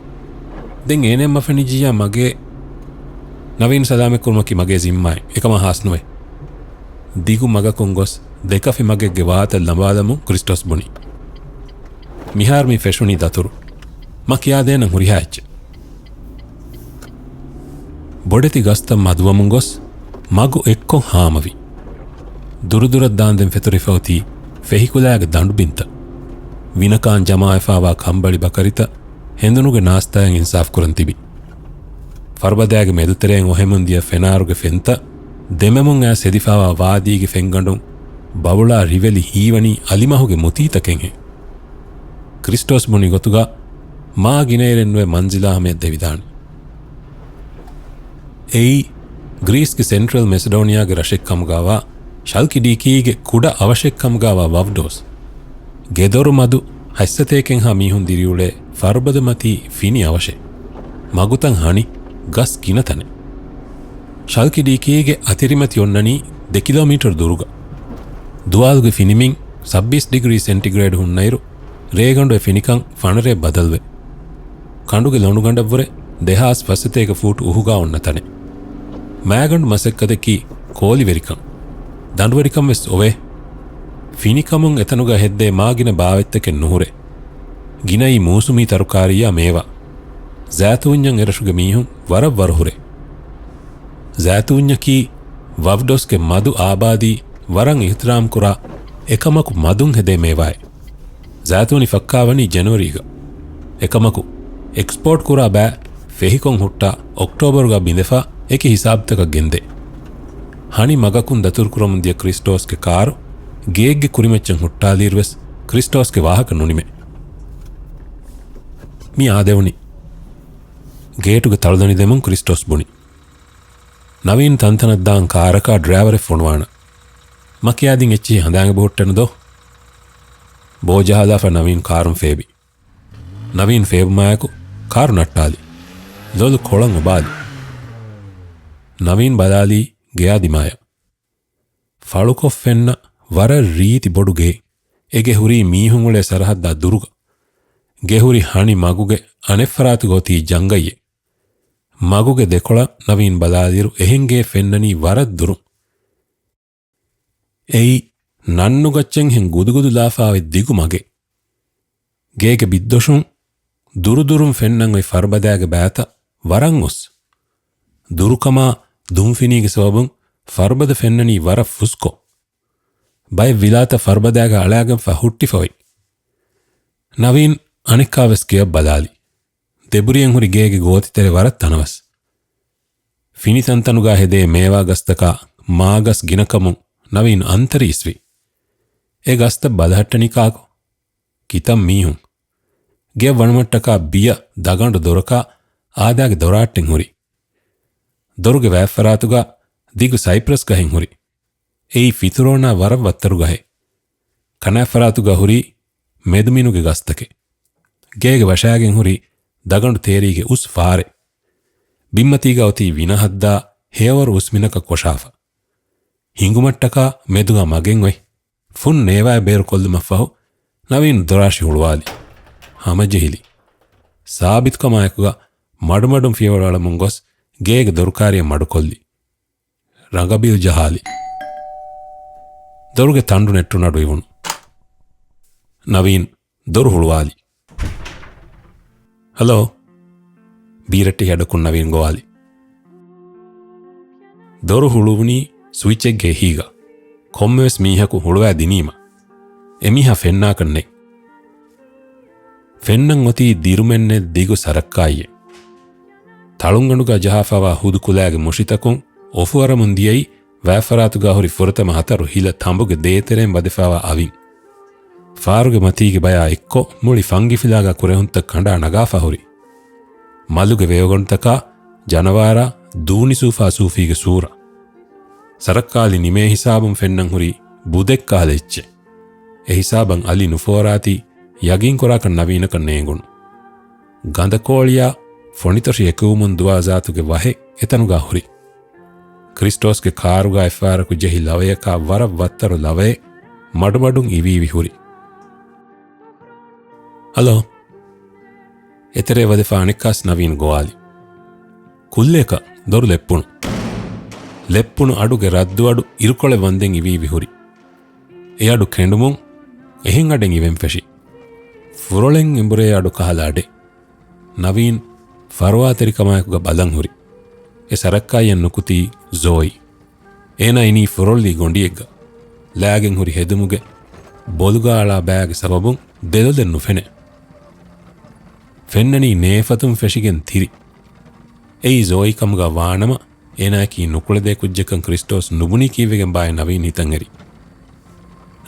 ދެން އޭނައަށް މަ ފެނިއްޖިއްޔާ މަގޭ. ނަވީން ސަލާމަތްކުރުމަކީ މަގޭ ޒިންމާއެއް. އެކަމާ ހާސްނުވޭ. ދިގު މަގަކުން ގޮސް ދެކަފި މަގެއްގެ ވާތައް ލަނބާލަމުން ކްރިސްޓޯސް ބުނި. މިހާރު މި ފެށުނީ ދަތުރު. މަ ކިޔާދޭނަން ހުރިހާ އެއްޗެއް. ބޮޑެތި ގަސްތައް މަދުވަމުން ގޮސް މަގު އެއްކޮށް ހާމަވި. ދުރުދުރަށް ދާންދެން ފެތުރިފަ އޮތީ ފެހިކުލާގެ ދަނޑުބިންތައް. ވިނަކާން ޖަމާވެފާވާ ކަނބަޅި ބަކަރިތައް ހެނދުނުގެ ނާސްތާއިން އިންސާފް ކުރަން ތިބި. ފަރުބަދައިގެ މެދުތެރެއިން އޮހެމުން ދިޔަ ފެނާރުގެ ފެންތައް ދެމެމުން އައިސް ހެދިފާވާ ވާދީގެ ފެންގަނޑުން ބަބުޅާ ރިވެލި ހީވަނީ އަލިމަހުގެ މުތީތަކެއްހެން. ކްރިސްޓޯސް ބުނި ގޮތުގަ މާ ގިނައިރެއްނުވެ މަންޒިލާ ހަމަޔަށް ދެވިދާނެ. އެއީ، ގްރީސްގެ ސެންޓްރަލް މެސެޑޯނިއާގެ ރަށެއް ކަމުގަވާ ޝަލްކިޑީކީގެ ކުޑަ އަވަށެއް ކަމުގަވާ ވަވްޑޯސް. ގެދޮރު މަދު ހަތްސަތޭކައެއްހާ މީހުން ދިރިއުޅޭ ފަރުބަދަމަތީ ފިނި އަވަށެއް. މަގުތައް ހަނި ގަސް ގިނަ ތަނެއް. ޝަލްކިޑީކީގެ އަތިރިމަތި އޮންނަނީ ދެ ކިލޯމީޓަރު ދުރުގަ. ދުވާލުގެ ފިނިމިން ސައްބީސް ޑިގްރީ ސެންޓިގްރޭޑް ހުންނައިރު، ރޭގަނޑު އެ ފިނިކަން ފަނަރައަށް ބަދަލުވެ. ކަނޑުގެ ލޮނުގަނޑަށްވުރެ ދެހާސް ފަސްސަތޭކަ ފޫޓް އުހުގާ އޮންނަ ތަނެއް. މާގަނޑު މަސައްކަތަކީ ކޯލިވެރިކަން. ދަނޑުވެރިކަން ވެސް އޮވޭ. ފިނިކަމުން އެތަނުގަ ހެއްދޭ މާ ގިނަ ބާވަތްތަކެއް ނުހުރޭ. ގިނައީ މޫސުމީ ތަރުކާރިއްޔާ މޭވާ. ޒައިތޫންޏަށް އެރަށުގެ މީހުން ވަރަށް ވަރު ހުރޭ. ޒައިތޫންޏަކީ ވަވްޑޯސްގެ މަދު އާބާދީ ވަރަށް އިހްތިރާމް ކުރާ އެކަމަކު މަދުން ހެދޭ މޭވާއެއް. ޒައިތޫނި ފައްކާވަނީ ޖެނުއަރީގަ. އެކަމަކު، އެކްސްޕޯޓް ކުރާ ބައި ފެހިކޮން ހުއްޓާ އޮކްޓޯބަރުގަ ބިނދެފަ އެކި ހިސާބުތަކަށް ގެންދޭ. ހަނި މަގަކުން ދަތުރުކުރަމުން ދިޔަ ކްރިސްޓޯސްގެ ކާރު ގޭއްގެ ކުރިމައްޗަށް ހުއްޓާލިއިރުވެސް ކްރިސްޓޯސްގެ ވާހަކަ ނުނިމޭ. މި އާދެވުނީ. ގޭޓުގެ ތަޅުދަނޑި ދެމުން ކްރިސްޓޯސް ބުނި. ނަވީން ތަންތަނަށް ދާން ކާރަކާ ޑްރައިވަރެއް ފޮނުވާނަ. މަ ކިޔާދިން އެއްޗިހި ހަނދާން އެބަހުއްޓަނު ދޯ؟ ބޯ ޖަހާލާފަ ނަވީން ކާރުން ފޭބި. ނަވީން ފޭބުމާއެކު ކާރު ނައްޓާލި. ލޮލު ކޮޅަށް އޮބާލި. ނަވީން ބަލާލީ ގެޔާ ދިމާޔަށް. ފަޅުކޮށް ފެންނަ ވަރަށް ރީތި ބޮޑު ގެ. އެގެ ހުރީ މީހުން އުޅޭ ސަރަހައްދާ ދުރުގަ. ގެ ހުރި ހަނި މަގުގެ އަނެއްފަރާތުގަ އޮތީ ޖަނގައްޔެއް. މަގުގެ ދެކޮޅަށް ނަވީން ބަލާލިއިރު އެހެން ގެއެއް ފެންނަނީ ވަރަށް ދުރުން. އެއީ ނަންނުގައްޗެއްހެން ގުދުގުދުލާފައި އޮތް ދިގު މަގެއް. ގޭގެ ބިއްދޮށުން ދުރުދުރުން ފެންނަން އޮތް ފަރުބަދާގެ ބައިތައް ވަރަށް އުސް. ދުރުކަމާ ދުންފިނީގެ ސަބަބުން ފަރުބަދަ ފެންނަނީ ވަރަށް ފުސްކޮށް. ބައެއް ވިލާތައް ފަރުބަދާގަ އަޅާގެންފަ ހުއްޓިފަ އޮތް. ނަވީން އަނެއްކާވެސް ގެޔަށް ބަލާލި. ދެބުރިއެއް ހުރި ގޭގެ ގޯތިތެރެ ވަރަށް ތަނަވަސް. ފިނިތަންތަނުގާ ހެދޭ މޭވާ ގަސްތަކާ މާގަސް ގިނަކަމުން ނަވީން އަންތަރީސްވި. އެ ގަސްތައް ބަލަހައްޓަނީ ކާކު؟ ކިތައް މީހުން. ގެއަށް ވަނުމަށްޓަކާ ބިޔަ ދަގަނޑު ދޮރަކާ އާދާގެ ދޮރާއްޓެން ހުރި. ދޮރުގެ ވާތްފަރާތުގާ ދިގު ސައިޕްރަސް ގަހެއް ހުރި. އެއީ ފިތުރޯނާ ވަރަށް ވައްތަރު ގަހެއް. ކަނާތްފަރާތުގާ ހުރީ މެދުމިނުގެ ގަސްތަކެއް. ގޭގެ ވަށާގެން ހުރި ދަގަނޑު ތޭރީގެ އުސް ފާރެއް. ބިންމަތީގާ އޮތީ ވިނަހައްދާ ހެޔޮވަރު އުސްމިނަކަށް ކޮށާފަ. ހިނގުމަށްޓަކާ މެދުގާ މަގެއް އޮތް. ފުން ނޭވާއެއް ބޭރު ކޮށްލުމަށްފަހު، ނަވީން ދޮރާށި ހުޅުވާލި. ހަމަޖެހިލި. ސާބިތުކަމާއެކުގަ މަޑުމަޑުން ފިޔަވަޅު އަޅަމުން ގޮސް ގޭގެ ދޮރުކާރިއަށް މަޑުކޮށްލި. ރަނގަބީލް ޖަހާލި. ދޮރުގެ ތަނޑު ނެއްޓުނަޑު އިވުނު. ނަވީން ދޮރު ހުޅުވާލި. ހަލޯ. ބީރައްޓެހި އަޑަކުން ނަވީން ގޮވާލި. ދޮރު ހުޅުވުނީ ސުއިޗެއްގެ އެހީގަ. ކޮންމެވެސް މީހަކު ހުޅުވާ ދިނީމަ. އެމީހާ ފެންނާކަށް ނެތް. ފެންނަން އޮތީ ދިރުމެއްނެތް ދިގު ސަރައްކާއިއެއް. ތަޅުންގަނޑުގަ ޖަހާފަވާ ހުދު ކުލައިގެ މުށިތަކުން އޮފުއަރަމުން ދިޔައީ ވާތްފަރާތުގާ ހުރި ފުރަތަމަ ހަތަރު ހިލަ ތަނބުގެ ދޭތެރޭން ވަދެފަވާ އަވިން. ފާރުގެ މަތީގެ ބަޔާ އެއްކޮށް މުޅި ފަންގިފިލާގާ ކުރެހުންތައް ކަނޑާ ނަގާފަ ހުރި. މަލުގެ ވެޔޮގަނޑުތަކާ ޖަނަވާރާ ދޫނިސޫފާސޫފީގެ ސޫރަ. ސަރައްކާލި ނިމޭ ހިސާބުން ފެންނަން ހުރީ ބުދެއް ކަހަލަ އެއްޗެއް. އެ ހިސާބަށް އަލި ނުފޯރާތީ ޔަގީންކުރާކަށް ނަވީނަކަށް ނޭނގުނު. ގަނދަކޯޅިޔާ ފޮނިތޮށި އެކުވުމުން ދުވާ ޒާތުގެ ވަހެއް އެތަނުގާ ހުރި. ކްރިސްޓޯސްގެ ކާރުގާ އެއްފަހަރަކު ޖެހި ލަވަޔަކާ ވަރަށް ވައްތަރު ލަވައެއް މަޑުމަޑުން އިވިއިވި ހުރި. ހަލޯ. އެތެރޭ ވަދެފާ އަނެއްކާސް ނަވީން ގޮވާލި. ކުއްލިއަކަށް ދޮރު ލެއްޕުނު. ލެއްޕުނު އަޑުގެ ރައްދުއަޑު އިރުކޮޅެއް ވަންދެން އިވިއިވި ހުރި. އެ އަޑު ކެނޑުމުން އެހެން އަޑެއް އިވެން ފެށި. ފުރޮޅެން އެނބުރޭ އަޑު ކަހަލަ އަޑެއް. ނަވީން ފަރުވާތެރިކަމާއެކުގަ ބަލަން ހުރި. އެ ސަރައްކާއިއަށް ނުކުތީ ޒޯއީ. އޭނާ އިނީ ފުރޮޅި ގޮނޑިއެއްގަ. ލާގެން ހުރި ހެދުމުގެ ބޮލުގާ އަޅާ ބައިގެ ސަބަބުން ދެލޮލެއް ނުފެނޭ. ފެންނަނީ ނޭފަތުން ފެށިގެން ތިރި. އެއީ ޒޯއީ ކަމުގަ ވާނަމަ، އޭނާއަކީ ނުކުޅެދޭ ކުއްޖެއްކަން ކްރިސްޓޯސް ނުބުނީ ކީއްވެގެން ބާއޭ ނަވީން ހިތަށް އެރި.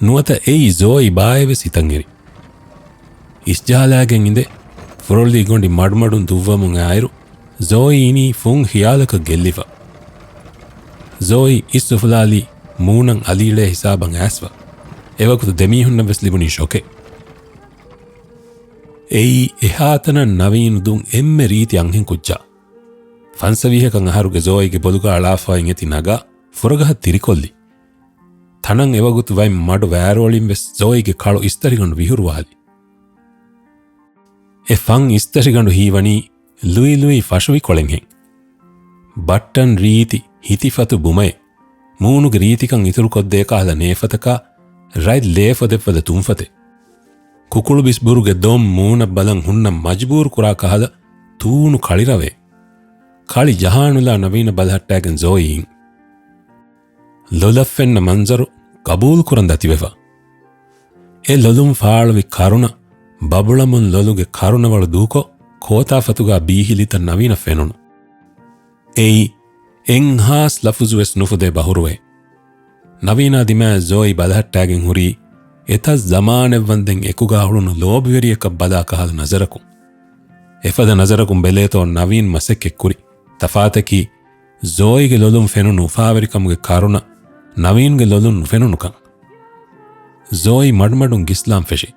ނުވަތަ އެއީ ޒޯއީ ބާއޭވެސް ހިތަށް އެރި. އިސްޖަހާލާގެން އިނދެ ފުރޮޅި ގޮނޑި މަޑުމަޑުން ދުއްވަމުން އާއިރު، ޒޯއީ އިނީ ފުން ޚިޔާލަކަށް ގެއްލިފަ. ޒޯއީ އިސް އުފުލާލީ މޫނަށް އަލިއިޅޭ ހިސާބަށް އައިސްފަ. އެވަގުތު ދެމީހުންނަށް ވެސް ލިބުނީ ޝޮކެއް. އެއީ އެހާތަނަށް ނަވީނު ދުން އެންމެ ރީތި އަންހެން ކުއްޖާ. ފަންސަވީހަކަށް އަހަރުގެ ޒޯއީގެ ބޮލުގަ އަޅާފައި އޮތް އެތި ނަގާ ފުރަގަހަށް ތިރިކޮށްލި. ތަނަށް އެވަގުތު ވައި މަޑު ވާރޯޅިން ވެސް ޒޯއީގެ ކަޅު އިސްތަށިގަނޑު ވިހުރުވާލި. އެ ފަން އިސްތަށިގަނޑު ހީވަނީ ލުއިލުއި ފަށުވި ކޮޅެއްހެން. ބައްޓަން ރީތި ހިތިފަތު ބުމައެއް. މޫނުގެ ރީތިކަން އިތުރުކޮށްދޭ ކަހަލަ ނޭފަތަކާ ރަތް ލޭ ފޮދެއްފަދަ ތުންފަތެއް. ކުކުޅު ބިސްބުރުގެ ދޮން މޫނަށް ބަލަން ހުންނަން މަޖުބޫރު ކުރާ ކަހަލަ ތޫނު ކަޅިރަވެ. ކަޅި ޖަހާނުލާ ނަވީނަށް ބަލަހައްޓާގެން ޒޯއީ އިން. ލޮލަށް ފެންނަ މަންޒަރު ގަބޫލުކުރަން ދަތިވެފަ. އެ ލޮލުން ފާޅުވި ކަރުނަ ބަބުޅަމުން ލޮލުގެ ކަރުނަވަޅު ދޫކޮށް ކޯތާފަތުގާ ބީހިލިތައް ނަވީނަށް ފެނުނު. އެއީ، އެއްހާސް ލަފުޒުވެސް ނުފުދޭ ބަހުރުވައެއް. ނަވީނާ ދިމާއަށް ޒޯއި ބަލަހައްޓާގެން ހުރީ، އެތައް ޒަމާނެއްވަންދެން އެކުގަ އުޅުނު ލޯބިވެރިޔަކަށް ބަލާ ކަހަލަ ނަޒަރަކުން. އެފަދަ ނަޒަރަކުން ބެލޭތޯ ނަވީން މަސައްކަތްކުރި. ތަފާތަކީ، ޒޯއިގެ ލޮލުން ފެނުނު އުފާވެރިކަމުގެ ކަރުނަ ނަވީންގެ ލޮލުން ނުފެނުނުކަން. ޒޯއި މަޑުމަޑުން ގިސްލާން ފެށި.